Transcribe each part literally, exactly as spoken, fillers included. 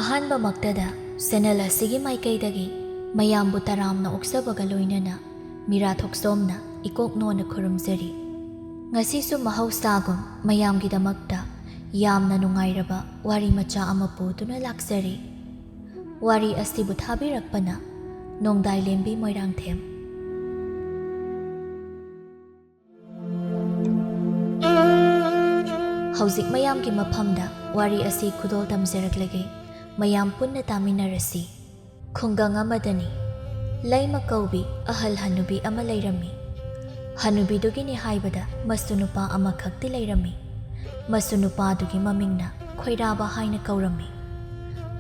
ꯑꯍꯥꯟꯕꯃꯛꯇꯗ channel ꯑꯁꯤꯒꯤ ꯃꯥꯏꯀꯩꯗꯒꯤ ꯃꯌꯥꯝꯕꯨ ꯇꯔꯥꯝꯅ ꯑꯣꯛꯆꯕꯒ ꯂꯣꯏꯅꯅ ꯃꯤꯔꯥ ꯊꯣꯛꯆꯣꯝꯅ ꯏꯀꯣꯛ ꯅꯣꯟꯅ ꯈꯨꯔꯨꯝꯖꯔꯤ꯫ ꯉꯁꯤꯁꯨ ꯃꯍꯧꯁꯥꯒꯨꯝ ꯃꯌꯥꯝꯒꯤꯗꯃꯛꯇ ꯌꯥꯝꯅ ꯅꯨꯡꯉꯥꯏꯔꯕ ꯋꯥꯔꯤ ꯃꯆꯥ ꯑꯃ ꯄꯨꯗꯨꯅ ꯂꯥꯛꯆꯔꯤ꯫ ꯋꯥꯔꯤ ꯑꯁꯤꯕꯨ ꯊꯥꯕꯤꯔꯛꯄꯅ ꯅꯣꯡꯗꯥꯏꯂꯦꯝꯕꯤ ꯃꯣꯏꯔꯥꯡꯊꯦꯝ꯫ ꯍꯧꯖꯤꯛ ꯃꯌꯥꯝꯒꯤ ꯃꯐꯝꯗ ꯋꯥꯔꯤ ꯑꯁꯤ ꯈꯨꯗꯣꯜ ꯇꯝꯖꯔꯛꯂꯒꯦ꯫ ꯃꯌꯥꯝ ꯄꯨꯟꯅ ꯇꯥꯃꯤꯟꯅꯔꯁꯤ꯫ ꯈꯨꯡꯒꯪ ꯑꯃꯗꯅꯤ ꯂꯩꯃ ꯀꯧꯕꯤ ꯑꯍꯜ ꯍꯅꯨꯕꯤ ꯑꯃ ꯂꯩꯔꯝꯃꯤ꯫ ꯍꯅꯨꯕꯤꯗꯨꯒꯤꯅꯤ ꯍꯥꯏꯕꯗ ꯃꯁꯨ ꯅꯨꯄꯥ ꯑꯃꯈꯛꯇꯤ ꯂꯩꯔꯝꯃꯤ꯫ ꯃꯁꯨ ꯅꯨꯄꯥꯗꯨꯒꯤ ꯃꯃꯤꯡꯅ ꯈꯣꯏꯔꯥꯕ ꯍꯥꯏꯅ ꯀꯧꯔꯝꯃꯤ꯫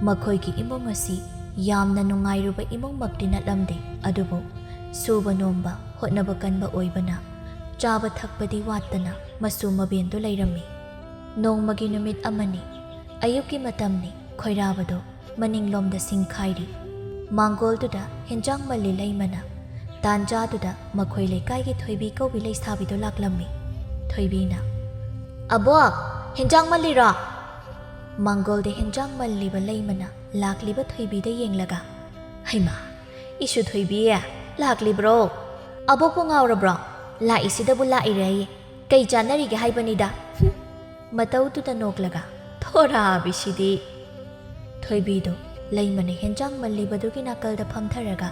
ꯃꯈꯣꯏꯒꯤ ꯏꯃꯨꯡ ꯑꯁꯤ ꯌꯥꯝꯅ ꯅꯨꯡꯉꯥꯏꯔꯨꯕ ꯏꯃꯨꯡꯃꯛꯇꯤ ꯅꯠꯂꯝꯗꯦ, ꯑꯗꯨꯕꯨ ꯁꯨꯕ ꯅꯣꯝꯕ, ꯍꯣꯠꯅꯕ ꯀꯟꯕ ꯑꯣꯏꯕꯅ ꯆꯥꯕ ꯊꯛꯄꯗꯤ ꯋꯥꯠꯇꯅ ꯃꯁꯨ ꯃꯕꯦꯟꯗꯨ ꯂꯩꯔꯝꯃꯤ꯫ ꯅꯣꯡꯃꯒꯤ ꯅꯨꯃꯤꯠ ꯑꯃꯅꯤ, ꯑꯌꯨꯛꯀꯤ ꯃꯇꯝꯅꯤ, ꯈꯣꯏꯔꯥꯕꯗꯣ ꯃꯅꯤꯡꯂꯣꯝꯗ ꯁꯤꯡꯈꯥꯏꯔꯤ꯫ ꯃꯥꯡꯒꯣꯜꯗꯨꯗ ꯍꯦꯟꯖꯥꯡ ꯃꯜꯂꯤ ꯂꯩꯃꯅ꯫ ꯇꯥꯟꯖꯥꯗꯨꯗ ꯃꯈꯣꯏ ꯂꯩꯀꯥꯏꯒꯤ ꯊꯣꯏꯕꯤ ꯀꯧꯕꯤ ꯂꯩꯁꯥꯕꯤꯗꯨ ꯂꯥꯛꯂꯝꯃꯤ꯫ ꯊꯣꯏꯕꯤꯅ, "ꯑꯕꯣꯛ, ꯍꯦꯟꯖꯥꯡ ꯃꯜꯂꯤꯔꯣ?" ꯃꯥꯡꯒꯣꯜꯗ ꯍꯦꯟꯖꯥꯡ ꯃꯜꯂꯤꯕ ꯂꯩꯃꯅ ꯂꯥꯛꯂꯤꯕ ꯊꯣꯏꯕꯤꯗ ꯌꯦꯡꯂꯒ, "ꯍꯩꯃꯥ, ꯏꯁꯨ ꯊꯣꯏꯕꯤ, ꯂꯥꯛꯂꯤꯕ꯭ꯔꯣ? ꯑꯕꯣꯛꯄꯨ ꯉꯥꯎꯔꯕ꯭ꯔꯣ? ꯂꯥꯛꯏꯁꯤꯗꯕꯨ ꯂꯥꯛꯏꯔꯦ ꯑꯩ꯫ ꯀꯩ ꯆꯥꯅꯔꯤꯒꯦ ꯍꯥꯏꯕꯅꯤꯗ?" ꯍꯨꯝ꯫ ꯃꯇꯧꯗꯨꯗ ꯅꯣꯛꯂꯒ, "ꯊꯣꯔꯥꯕꯤꯁꯤꯗꯤ!" ꯊꯣꯏꯕꯤꯗꯨ ꯂꯩꯃꯅ ꯍꯦꯟꯖꯥꯡ ꯃꯜꯂꯤꯕꯗꯨꯒꯤ ꯅꯥꯀꯜꯗ ꯐꯝꯊꯔꯒ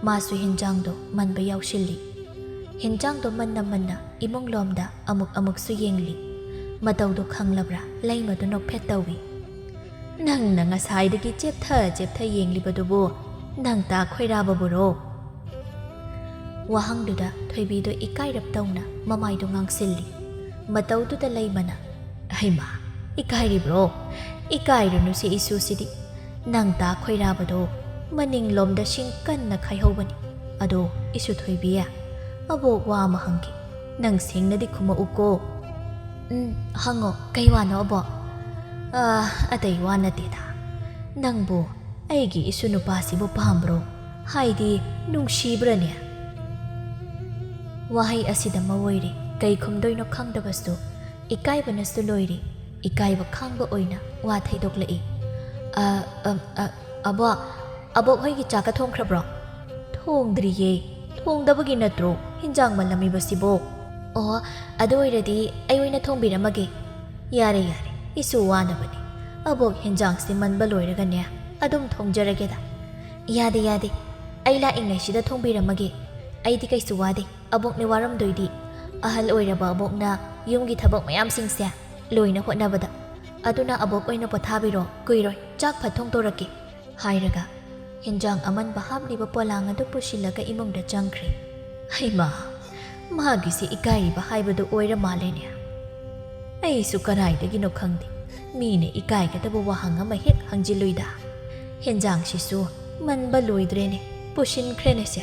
ꯃꯥꯁꯨ ꯍꯦꯟꯖꯥꯡꯗꯣ ꯃꯟꯕ ꯌꯥꯎꯁꯤꯜꯂꯤ꯫ ꯍꯦꯟꯖꯥꯡꯗꯣ ꯃꯟꯅ ꯃꯟꯅ ꯏꯃꯨꯡꯂꯣꯝꯗ ꯑꯃꯨꯛ ꯑꯃꯨꯛꯁꯨ ꯌꯦꯡꯂꯤ꯫ ꯃꯇꯧꯗꯣ ꯈꯪꯂꯕ꯭ꯔꯥ, ꯂꯩꯃꯗꯨ ꯅꯣꯛꯐꯦꯠ ꯇꯧꯏ꯫ "ꯅꯪꯅ ꯉꯁꯥꯏꯗꯒꯤ ꯆꯦꯞꯊ ꯆꯦꯞꯊ ꯌꯦꯡꯂꯤꯕꯗꯨꯕꯨ ꯅꯪ ꯇꯥ ꯈꯣꯏꯔꯥꯕꯕꯨꯔꯣ?" ꯋꯥꯍꯪꯗꯨꯗ ꯊꯣꯏꯕꯤꯗꯣ ꯏꯀꯥꯏꯔꯞ ꯇꯧꯅ ꯃꯃꯥꯏꯗꯣ ꯉꯥꯡꯁꯤꯜꯂꯤ꯫ ꯃꯇꯧꯗꯨꯗ ꯂꯩꯃꯅ, "ꯍꯩꯃꯥ, ꯏꯀꯥꯏꯔꯤꯕ꯭ꯔꯣ? ꯏꯀꯥꯏꯔꯨꯅꯨꯁꯦ ꯏꯁꯨꯁꯤꯗꯤ꯫ ꯅꯪ ꯇꯥ ꯈꯣꯏꯔꯥꯕꯗꯣ ꯃꯅꯤꯡꯂꯣꯝꯗ ꯁꯤꯡ ꯀꯟꯅ ꯈꯥꯏꯍꯧꯕꯅꯤ꯫ ꯑꯗꯣ ꯏꯁꯨ ꯊꯣꯏꯕꯤ, ꯑꯕꯣꯛ ꯋꯥ ꯑꯃ ꯍꯪꯒꯦ꯫ ꯅꯪ ꯁꯦꯡꯅꯗꯤ ꯈꯨꯝꯃꯛꯎꯀꯣ꯫" "ꯎꯝ, ꯍꯪꯉꯣ, ꯀꯩ ꯋꯥꯅꯣ ꯑꯕꯣꯛ?" "ꯑꯥ, ꯑꯇꯩ ꯋꯥ ꯅꯠꯇꯦꯗ꯫ ꯅꯪꯕꯨ ꯑꯩꯒꯤ ꯏꯁꯨ ꯅꯨꯄꯥꯁꯤꯕꯨ ꯄꯥꯝꯕ꯭ꯔꯣ? ꯍꯥꯏꯗꯤ ꯅꯨꯡꯁꯤꯕ꯭ꯔꯅꯦ?" ꯋꯥꯍꯩ ꯑꯁꯤꯗ ꯃꯋꯣꯏꯔꯤ ꯀꯩ ꯈꯨꯝꯗꯣꯏꯅꯣ ꯈꯪꯗꯕꯁꯨ, ꯏꯀꯥꯏꯕꯅꯁꯨ ꯂꯣꯏꯔꯤ꯫ ꯏꯀꯥꯏꯕ ꯈꯥꯡꯕ ꯑꯣꯏꯅ ꯋꯥ ꯊꯩꯗꯣꯛꯂꯛꯏ꯫ "ꯑ, ꯑ, ꯑ, ꯑꯕꯣꯛ, ꯑꯕꯣꯛ ꯍꯣꯏꯒꯤ ꯆꯥꯛꯀ ꯊꯣꯡꯈ꯭ꯔꯕ꯭ꯔꯣ?" "ꯊꯣꯡꯗ꯭ꯔꯤꯌꯦ꯫ ꯊꯣꯡꯗꯕꯒꯤ ꯅꯠꯇ꯭ꯔꯣ ꯍꯤꯟꯖꯥꯡ ꯃꯜꯂꯝꯃꯤꯕꯁꯤꯕꯣ?" "ꯑꯣ, ꯑꯗꯨ ꯑꯣꯏꯔꯗꯤ ꯑꯩ ꯑꯣꯏꯅ ꯊꯣꯡꯕꯤꯔꯝꯃꯒꯦ꯫" "ꯌꯥꯔꯦ, ꯌꯥꯔꯦ, ꯏꯁꯨ ꯋꯥꯅꯕꯅꯤ꯫ ꯑꯕꯣꯛ ꯍꯤꯟꯖꯥꯡꯁꯤ ꯃꯟꯕ ꯂꯣꯏꯔꯒꯅꯦ ꯑꯗꯨꯝ ꯊꯣꯡꯖꯔꯒꯦꯗ꯫" "ꯌꯥꯗꯦ, ꯌꯥꯗꯦ, ꯑꯩ ꯂꯥꯛꯏꯉꯩꯁꯤꯗ ꯊꯣꯡꯕꯤꯔꯝꯃꯒꯦ꯫ ꯑꯩꯗꯤ ꯀꯩꯁꯨ ꯋꯥꯗꯦ꯫ ꯑꯕꯣꯛꯅꯦ ꯋꯥꯔꯝꯗꯣꯏꯗꯤ꯫ ꯑꯍꯜ ꯑꯣꯏꯔꯕ ꯑꯕꯣꯛꯅ ꯌꯨꯝꯒꯤ ꯊꯕꯛ ꯃꯌꯥꯝꯁꯤꯡꯁꯦ ꯂꯣꯏꯅ ꯍꯣꯠꯅꯕꯗ꯫ ꯑꯗꯨꯅ ꯑꯕꯣꯛ ꯑꯣꯏꯅ ꯄꯣꯊꯥꯕꯤꯔꯣ, ꯀꯨꯏꯔꯣꯏ, ꯆꯥꯛ ꯐꯠ ꯊꯣꯡꯗꯣꯔꯛꯀꯦ," ꯍꯥꯏꯔꯒ ꯍꯤꯟꯖꯥꯡ ꯑꯃꯟꯕ ꯍꯥꯞꯂꯤꯕ ꯄꯣꯂꯥꯡ ꯑꯗꯨ ꯄꯨꯁꯤꯜꯂꯒ ꯏꯃꯨꯡꯗ ꯆꯪꯈ꯭ꯔꯦ꯫ ꯍꯩꯃꯥ, ꯃꯥꯒꯤꯁꯤ ꯏꯀꯥꯏꯔꯤꯕ ꯍꯥꯏꯕꯗꯨ ꯑꯣꯏꯔ ꯃꯥꯜꯂꯦꯅꯦ꯫ ꯑꯩꯁꯨ ꯀꯗꯥꯏꯗꯒꯤꯅꯣ ꯈꯪꯗꯦ, ꯃꯤꯅ ꯏꯀꯥꯏꯒꯗꯕ ꯋꯥꯍꯪ ꯑꯃ ꯍꯦꯛ ꯍꯪꯖꯤꯜꯂꯨꯏꯗ꯫ ꯍꯦꯟꯖꯥꯡꯁꯤꯁꯨ ꯃꯟꯕ ꯂꯣꯏꯗ꯭ꯔꯦꯅꯦ, ꯄꯨꯁꯤꯟꯈ꯭ꯔꯦꯅꯦ ꯁꯦ꯫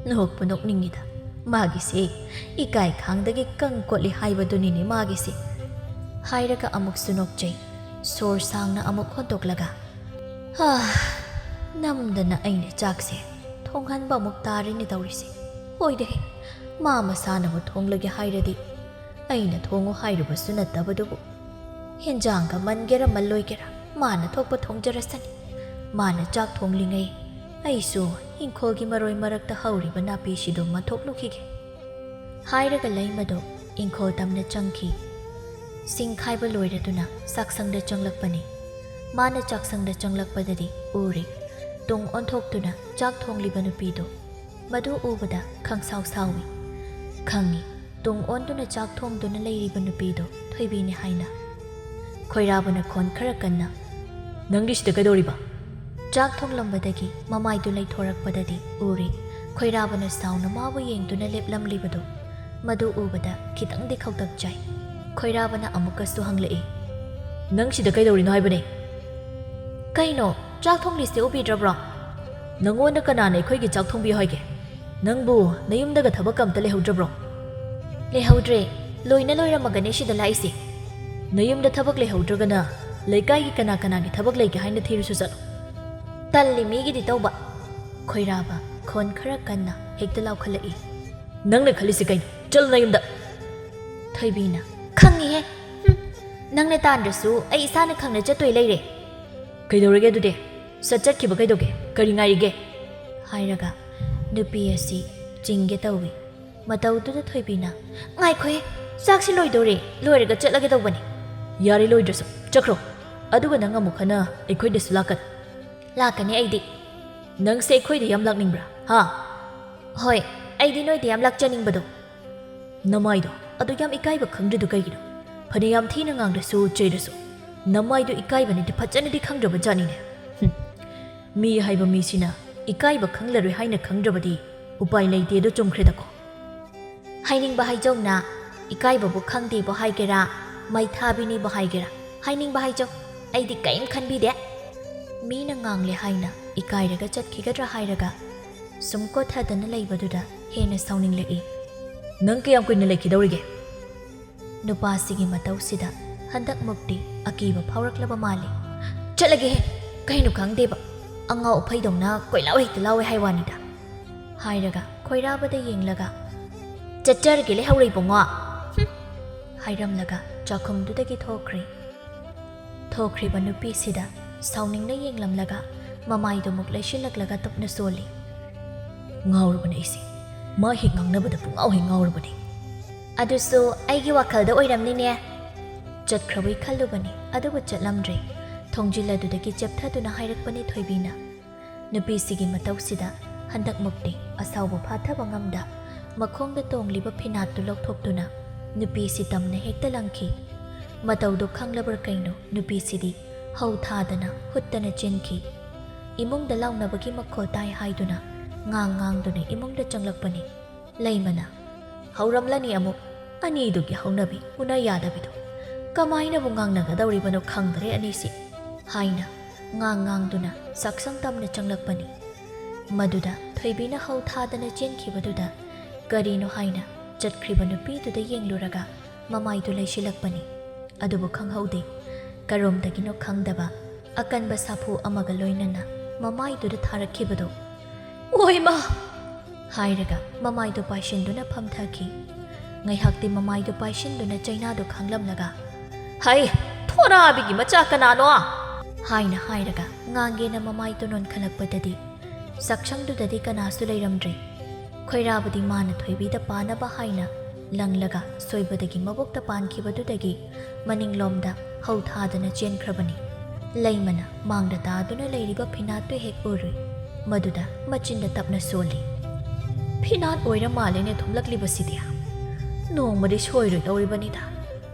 ꯅꯣꯛꯄꯨ ꯅꯣꯛꯅꯤꯡꯉꯤꯗ, ꯃꯥꯒꯤꯁꯦ ꯏꯀꯥꯏ ꯈꯥꯡꯗꯒꯤ ꯀꯪ ꯀꯣꯠꯂꯤ ꯍꯥꯏꯕꯗꯨꯅꯤꯅꯦ ꯃꯥꯒꯤꯁꯦ꯫ ꯍꯥꯏꯔꯒ ꯑꯃꯨꯛꯁꯨ ꯅꯣꯛꯆꯩ꯫ ꯁꯣꯔ ꯁꯥꯡꯅ ꯑꯃꯨꯛ ꯍꯣꯟꯗꯣꯛꯂꯒ, "ꯍꯥ, ꯅꯝꯗꯅ ꯑꯩꯅ ꯆꯥꯛꯁꯦ ꯊꯣꯡꯍꯟꯕ ꯑꯃꯨꯛ ꯇꯥꯔꯦꯅꯦ ꯇꯧꯔꯤꯁꯦ꯫ ꯍꯣꯏꯗꯍꯦ, ꯃꯥ ꯃꯁꯥꯅꯕꯨ ꯊꯣꯡꯂꯒꯦ ꯍꯥꯏꯔꯗꯤ ꯑꯩꯅ ꯊꯣꯡꯉꯨ ꯍꯥꯏꯔꯨꯕꯁꯨ ꯅꯠꯇꯕꯗꯨꯕꯨ꯫ ꯍꯦꯟꯖꯥꯡꯒ ꯃꯟꯒꯦꯔ ꯃꯜꯂꯣꯏꯒꯦꯔ ꯃꯥꯅ ꯊꯣꯛꯄ ꯊꯣꯡꯖꯔꯁꯅꯤ꯫ ꯃꯥꯅ ꯆꯥꯛ ꯊꯣꯡꯂꯤꯉꯩ ꯑꯩꯁꯨ ꯏꯪꯈꯣꯜꯒꯤ ꯃꯔꯣꯏ ꯃꯔꯛꯇ ꯍꯧꯔꯤꯕ ꯅꯥꯄꯤꯁꯤꯗꯨ ꯃꯟꯊꯣꯛꯂꯨꯈꯤꯒꯦ," ꯍꯥꯏꯔꯒ ꯂꯩꯃꯗꯣ ꯏꯪꯈꯣꯜ ꯇꯝꯅ ꯆꯪꯈꯤ꯫ ꯁꯤꯡ ꯈꯥꯏꯕ ꯂꯣꯏꯔꯗꯨꯅ ꯆꯥꯛꯁꯪꯗ ꯆꯪꯂꯛꯄꯅꯤ꯫ ꯃꯥꯅ ꯆꯥꯛꯁꯪꯗ ꯆꯪꯂꯛꯄꯗꯗꯤ ꯎꯔꯦ, ꯇꯨꯡ ꯑꯣꯟꯊꯣꯛꯇꯨꯅ ꯆꯥꯛ ꯊꯣꯡꯂꯤꯕ ꯅꯨꯄꯤꯗꯨ꯫ ꯃꯗꯨ ꯎꯕꯗ ꯈꯪꯁꯥꯎ ꯁꯥꯎꯏ꯫ ꯈꯪꯏ, ꯇꯨꯡ ꯑꯣꯟꯗꯨꯅ ꯆꯥꯛ ꯊꯣꯡꯗꯨꯅ ꯂꯩꯔꯤꯕ ꯅꯨꯄꯤꯗꯨ ꯊꯣꯏꯕꯤꯅꯤ ꯍꯥꯏꯅ꯫ ꯈꯣꯏꯔꯥꯕꯅ ꯈꯣꯟ ꯈꯔ ꯀꯟꯅ, "ꯅꯪꯗꯤ ꯁꯤꯗ ꯀꯩꯗꯧꯔꯤꯕ?" ꯆꯥꯛ ꯊꯣꯡꯂꯝꯕꯗꯒꯤ ꯃꯃꯥꯏꯗꯨ ꯂꯩꯊꯣꯔꯛꯄꯗꯗꯤ ꯎꯔꯦ, ꯈꯣꯏꯔꯥꯕꯅ ꯁꯥꯎꯅ ꯃꯥꯕꯨ ꯌꯦꯡꯗꯨꯅ ꯂꯦꯞꯂꯝꯂꯤꯕꯗꯨ꯫ ꯃꯗꯨ ꯎꯕꯗ ꯈꯤꯇꯪꯗꯤ ꯈꯧꯇꯛ ꯆꯥꯏ꯫ ꯈꯣꯏꯔꯥꯕꯅ ꯑꯃꯨꯛꯀꯁꯨ ꯍꯪꯂꯛꯏ, "ꯅꯪ ꯁꯤꯗ ꯀꯩꯗꯧꯔꯤꯅꯣ ꯍꯥꯏꯕꯅꯦ?" "ꯀꯩꯅꯣ, ꯆꯥꯛ ꯊꯣꯡꯂꯤꯁꯦ ꯎꯕꯤꯗ꯭ꯔꯕ꯭ꯔꯣ?" "ꯅꯪꯉꯣꯟꯗ ꯀꯅꯥꯅ ꯑꯩꯈꯣꯏꯒꯤ ꯆꯥꯛ ꯊꯣꯡꯕꯤꯌꯨ ꯍꯥꯏꯒꯦ? ꯅꯪꯕꯨ ꯅꯌꯨꯝꯗꯒ ꯊꯕꯛꯀ ꯑꯝꯇ ꯂꯩꯍꯧꯗ꯭ꯔꯕ꯭ꯔꯣ?" "ꯂꯩꯍꯧꯗ꯭ꯔꯦ, ꯂꯣꯏꯅ ꯂꯣꯏꯔꯝꯃꯒꯅꯦ ꯁꯤꯗ ꯂꯥꯛꯏꯁꯦ꯫" "ꯅꯌꯨꯝꯗ ꯊꯕꯛ ꯂꯩꯍꯧꯗ꯭ꯔꯒꯅ ꯂꯩꯀꯥꯏꯒꯤ ꯀꯅꯥ ꯀꯅꯥꯒꯤ ꯊꯕꯛ ꯂꯩꯒꯦ ꯍꯥꯏꯅ ꯊꯤꯔꯨꯁꯨ ꯆꯠꯂꯣ꯫" "ꯇꯜꯂꯤ ꯃꯤꯒꯤꯗꯤ ꯇꯧꯕ꯫" ꯈꯣꯏꯔꯥꯕ ꯈꯣꯟ ꯈꯔ ꯀꯟꯅ ꯍꯦꯛꯇ ꯂꯥꯎꯈꯠꯂꯛꯏ꯫ "ꯅꯪꯅ ꯈꯜꯂꯤꯁꯤ ꯀꯩꯅꯣ? ꯆꯠꯂꯣ ꯅꯌꯨꯝꯗ!" ꯊꯣꯏꯕꯤꯅ, "ꯈꯪꯉꯤꯍꯦ꯫ ꯍꯨꯝ, "ꯅꯪꯅ ꯇꯥꯟꯗ꯭ꯔꯁꯨ ꯑꯩ ꯏꯁꯥꯅ ꯈꯪꯅ ꯆꯠꯇꯣꯏ ꯂꯩꯔꯦ꯫" "ꯀꯩꯗꯧꯔꯒꯦ ꯑꯗꯨꯗꯤ? ꯁꯠ ꯆꯠꯈꯤꯕ ꯀꯩꯗꯧꯒꯦ? ꯀꯔꯤ ꯉꯥꯏꯔꯤꯒꯦ?" ꯍꯥꯏꯔꯒ ꯅꯨꯄꯤ ꯑꯁꯤ ꯆꯤꯡꯒꯦ ꯇꯧꯏ꯫ ꯃꯇꯧꯗꯨꯗ ꯊꯣꯏꯕꯤꯅ, "ꯉꯥꯏꯈꯣꯍꯦ, ꯆꯥꯛꯁꯤ ꯂꯣꯏꯗꯣꯔꯦ, ꯂꯣꯏꯔꯒ ꯆꯠꯂꯒꯦ ꯇꯧꯕꯅꯤ꯫" "ꯌꯥꯔꯦ, ꯂꯣꯏꯗ꯭ꯔꯁꯨ ꯆꯠꯈ꯭ꯔꯣ꯫ ꯑꯗꯨꯒ ꯅꯪ ꯑꯃꯨꯛ ꯍꯟꯅ ꯑꯩꯈꯣꯏꯗꯁꯨ ꯂꯥꯛꯀꯅꯨ꯫" "ꯂꯥꯛꯀꯅꯤ ꯑꯩꯗꯤ꯫" "ꯅꯪꯁꯦ ꯑꯩꯈꯣꯏꯗ ꯌꯥꯝ ꯂꯥꯛꯅꯤꯡꯕ꯭ꯔꯥ, ꯍꯥ?" "ꯍꯣꯏ, ꯑꯩꯗꯤ ꯅꯣꯏꯗ ꯌꯥꯝ ꯂꯥꯛꯆꯅꯤꯡꯕꯗꯣ꯫" "ꯅꯃꯥꯏꯗꯣ ꯑꯗꯨ ꯌꯥꯝ ꯏꯀꯥꯏꯕ ꯈꯪꯗ꯭ꯔꯤꯗꯨ ꯀꯩꯒꯤꯅꯣ? ꯐꯅꯌꯥꯝ ꯊꯤꯅ ꯉꯥꯡꯂꯁꯨ ꯆꯩꯔꯁꯨ ꯅꯃꯥꯏꯗꯣ ꯏꯀꯥꯏꯕꯅꯤꯗꯤ ꯐꯖꯅꯗꯤ ꯈꯪꯗ꯭ꯔꯕ ꯖꯥꯠꯅꯤꯅꯦ꯫ ꯍꯨꯝ꯫ ꯃꯤ ꯍꯥꯏꯕ ꯃꯤꯁꯤꯅ ꯏꯀꯥꯏꯕ ꯈꯪꯂꯔꯣꯏ ꯍꯥꯏꯅ ꯈꯪꯗ꯭ꯔꯕꯗꯤ ꯎꯄꯥꯏ ꯂꯩꯇꯦꯗꯣ ꯆꯨꯝꯈ꯭ꯔꯦꯗꯀꯣ꯫" "ꯍꯥꯏꯅꯤꯡꯕ ꯍꯥꯏꯖꯧꯅ, ꯏꯀꯥꯏꯕꯕꯨ ꯈꯪꯗꯦꯕꯨ ꯍꯥꯏꯒꯦꯔꯥ, ꯃꯩꯊꯥꯕꯤꯅꯤꯕꯨ ꯍꯥꯏꯒꯦꯔꯥ, ꯍꯥꯏꯅꯤꯡꯕ ꯍꯥꯏꯖꯧ, ꯑꯩꯗꯤ ꯀꯔꯤꯝ ꯈꯟꯕꯤꯗꯦ꯫" ꯃꯤꯅ ꯉꯥꯡꯂꯦ ꯍꯥꯏꯅ ꯏꯀꯥꯏꯔꯒ ꯆꯠꯈꯤꯒꯗ꯭ꯔꯥ ꯍꯥꯏꯔꯒ ꯁꯨꯝ ꯀꯣꯠꯊꯗꯅ ꯂꯩꯕꯗꯨꯗ ꯍꯦꯟꯅ ꯁꯥꯎꯅꯤꯡꯂꯛꯏ꯫ "ꯅꯪ ꯀꯌꯥꯝ ꯀꯨꯏꯅ ꯂꯩꯈꯤꯗꯧꯔꯤꯒꯦ?" ꯅꯨꯄꯥꯁꯤꯒꯤ ꯃꯇꯧꯁꯤꯗ ꯍꯟꯗꯛꯃꯨꯛꯇꯤ ꯑꯀꯤꯕ ꯐꯥꯎꯔꯛꯂꯕ ꯃꯥꯜꯂꯤ꯫ "ꯆꯠꯂꯒꯦꯍꯦ, ꯀꯩꯅꯣ ꯈꯪꯗꯦꯕ, ꯑꯉꯥꯎ ꯑꯐꯩꯗꯧꯅ ꯀꯣꯏꯂꯥꯎ ꯍꯦꯛꯇ ꯂꯥꯎꯋꯦ ꯍꯥꯏ ꯋꯥꯅꯤꯗ꯫" ꯍꯥꯏꯔꯒ ꯈꯣꯏꯔꯥꯕꯗ ꯌꯦꯡꯂꯒ, "ꯆꯠꯆꯔꯒꯦ, ꯂꯩꯍꯧꯔꯦ ꯏꯕꯨꯡꯉꯣ꯫" ꯍꯨꯝ꯫ ꯍꯥꯏꯔꯝꯂꯒ ꯆꯥꯛꯈꯨꯝꯗꯨꯗꯒꯤ ꯊꯣꯛꯈ꯭ꯔꯦ꯫ ꯊꯣꯛꯈ꯭ꯔꯤꯕ ꯅꯨꯄꯤꯁꯤꯗ ꯁꯥꯎꯅꯤꯡꯅ ꯌꯦꯡꯂꯝꯂꯒ ꯃꯃꯥꯏꯗꯨꯃꯨꯛ ꯂꯩꯁꯤꯜꯂꯛꯂꯒ ꯇꯞꯅ ꯁꯣꯜꯂꯤ꯫ "ꯉꯥꯎꯔꯕꯅꯦ ꯑꯩꯁꯦ꯫ ꯃꯥ ꯍꯦꯛ ꯉꯥꯡꯅꯕꯗ ꯄꯨꯡꯉꯥꯎ ꯍꯦꯛ ꯉꯥꯎꯔꯕꯅꯦ꯫" "ꯑꯗꯨꯁꯨ ꯑꯩꯒꯤ ꯋꯥꯈꯜꯗ ꯑꯣꯏꯔꯝꯅꯤꯅꯦ꯫" ꯆꯠꯈ꯭ꯔꯕꯣꯏ ꯈꯜꯂꯨꯕꯅꯤ, ꯑꯗꯨꯕꯨ ꯆꯠꯂꯝꯗ꯭ꯔꯦ꯫ ꯊꯣꯡꯖꯤꯜ ꯑꯗꯨꯗꯒꯤ ꯆꯦꯞꯊꯗꯨꯅ ꯍꯥꯏꯔꯛꯄꯅꯤ ꯊꯣꯏꯕꯤꯅ꯫ ꯅꯨꯄꯤꯁꯤꯒꯤ ꯃꯇꯧꯁꯤꯗ ꯍꯟꯗꯛꯃꯨꯛꯇꯤ ꯑꯁꯥꯎꯕ ꯐꯥꯊꯕ ꯉꯝꯗ ꯃꯈꯣꯡꯗ ꯇꯣꯡꯂꯤꯕ ꯐꯤꯅꯥꯠꯇꯨ ꯂꯧꯊꯣꯛꯇꯨꯅ ꯅꯨꯄꯤꯁꯤ ꯇꯝꯅ ꯍꯦꯛꯇ ꯂꯪꯈꯤ꯫ ꯃꯇꯧꯗꯨ ꯈꯪꯂꯕ꯭ꯔꯥ ꯀꯩꯅꯣ, ꯅꯨꯄꯤꯁꯤꯗꯤ ꯍꯧ ꯊꯥꯗꯅ ꯍꯨꯠꯇꯅ ꯆꯦꯟꯈꯤ꯫ ꯏꯃꯨꯡꯗ ꯂꯥꯎꯅꯕꯒꯤ ꯃꯈꯣꯜ ꯇꯥꯏ ꯍꯥꯏꯗꯨꯅ ꯉꯥꯡ ꯉꯥꯡꯗꯨꯅ ꯏꯃꯨꯡꯗ ꯆꯪꯂꯛꯄꯅꯤ꯫ ꯂꯩꯃꯅ, "ꯍꯧꯔꯝꯂꯅꯤ ꯑꯃꯨꯛ, ꯑꯅꯤꯗꯨꯒꯤ ꯍꯧꯅꯕꯤ ꯎꯅ ꯌꯥꯗꯕꯤꯗꯣ꯫ ꯀꯃꯥꯏꯅꯕꯨ ꯉꯥꯡꯅꯒꯗꯧꯔꯤꯕꯅꯣ ꯈꯪꯗ꯭ꯔꯦ ꯑꯅꯤꯁꯤ," ꯍꯥꯏꯅ ꯉꯥꯡ ꯉꯥꯡꯗꯨꯅ ꯆꯥꯛꯁꯪ ꯇꯝꯅ ꯆꯪꯂꯛꯄꯅꯤ꯫ ꯃꯗꯨꯗ ꯊꯣꯏꯕꯤꯅ ꯍꯧ ꯊꯥꯗꯅ ꯆꯦꯟꯈꯤꯕꯗꯨꯗ ꯀꯔꯤꯅꯣ ꯍꯥꯏꯅ ꯆꯠꯈ꯭ꯔꯤꯕ ꯅꯨꯄꯤꯗꯨꯗ ꯌꯦꯡꯂꯨꯔꯒ ꯃꯃꯥꯏꯗꯨ ꯂꯩꯁꯤꯜꯂꯛꯄꯅꯤ꯫ ꯑꯗꯨꯕꯨ ꯈꯪꯍꯧꯗꯦ, ꯀꯔꯣꯝꯗꯒꯤꯅꯣ ꯈꯪꯗꯕ ꯑꯀꯟꯕ ꯁꯥꯐꯨ ꯑꯃꯒ ꯂꯣꯏꯅꯅ ꯃꯃꯥꯏꯗꯨꯗ ꯊꯥꯔꯛꯈꯤꯕꯗꯣ꯫ "ꯑꯣꯏꯃꯥ!" ꯍꯥꯏꯔꯒ ꯃꯃꯥꯏꯗꯨ ꯄꯥꯏꯁꯤꯟꯗꯨꯅ ꯐꯝꯊꯈꯤ꯫ ꯉꯥꯏꯍꯥꯛꯇꯤ ꯃꯃꯥꯏꯗꯨ ꯄꯥꯏꯁꯤꯟꯗꯨꯅ ꯆꯩꯅꯥꯗꯨ ꯈꯥꯡꯂꯝꯂꯒ, "ꯍꯩ, ꯊꯣꯔꯥꯕꯤꯒꯤ ꯃꯆꯥ ꯀꯅꯥꯅꯣ?" ꯍꯥꯏꯅ ꯍꯥꯏꯔꯒ ꯉꯥꯡꯒꯦꯅ ꯃꯃꯥꯏꯗꯨ ꯅꯣꯟꯈꯠꯂꯛꯄꯗꯗꯤ ꯆꯥꯛꯁꯪꯗꯨꯗꯗꯤ ꯀꯅꯥꯁꯨ ꯂꯩꯔꯝꯗ꯭ꯔꯦ꯫ ꯈꯣꯏꯔꯥꯕꯗꯤ ꯃꯥꯅ ꯊꯣꯏꯕꯤꯗ ꯄꯥꯅꯕ ꯍꯥꯏꯅ ꯂꯪꯂꯒ ꯁꯣꯏꯕꯗꯒꯤ ꯃꯕꯣꯛꯇ ꯄꯥꯟꯈꯤꯕꯗꯨꯗꯒꯤ ꯃꯅꯤꯡꯂꯣꯝꯗ ꯍꯧ ꯊꯥꯗꯅ ꯆꯦꯟꯈ꯭ꯔꯕꯅꯤ꯫ ꯂꯩꯃꯅ ꯃꯥꯡꯗ ꯇꯥꯗꯨꯅ ꯂꯩꯔꯤꯕ ꯐꯤꯅꯥꯠꯇꯨ ꯍꯦꯛ ꯎꯔꯨꯏ꯫ ꯃꯗꯨꯗ ꯃꯆꯤꯟꯗ ꯇꯞꯅ ꯁꯣꯜꯂꯤ꯫ "ꯐꯤꯅꯥꯠ ꯑꯣꯏꯔ ꯃꯥꯜꯂꯦꯅꯦ ꯊꯨꯝꯂꯛꯂꯤꯕꯁꯤꯗꯤ꯫ ꯅꯣꯡꯃꯗꯤ ꯁꯣꯏꯔꯣꯏꯗꯧꯔꯤꯕꯅꯤꯗ꯫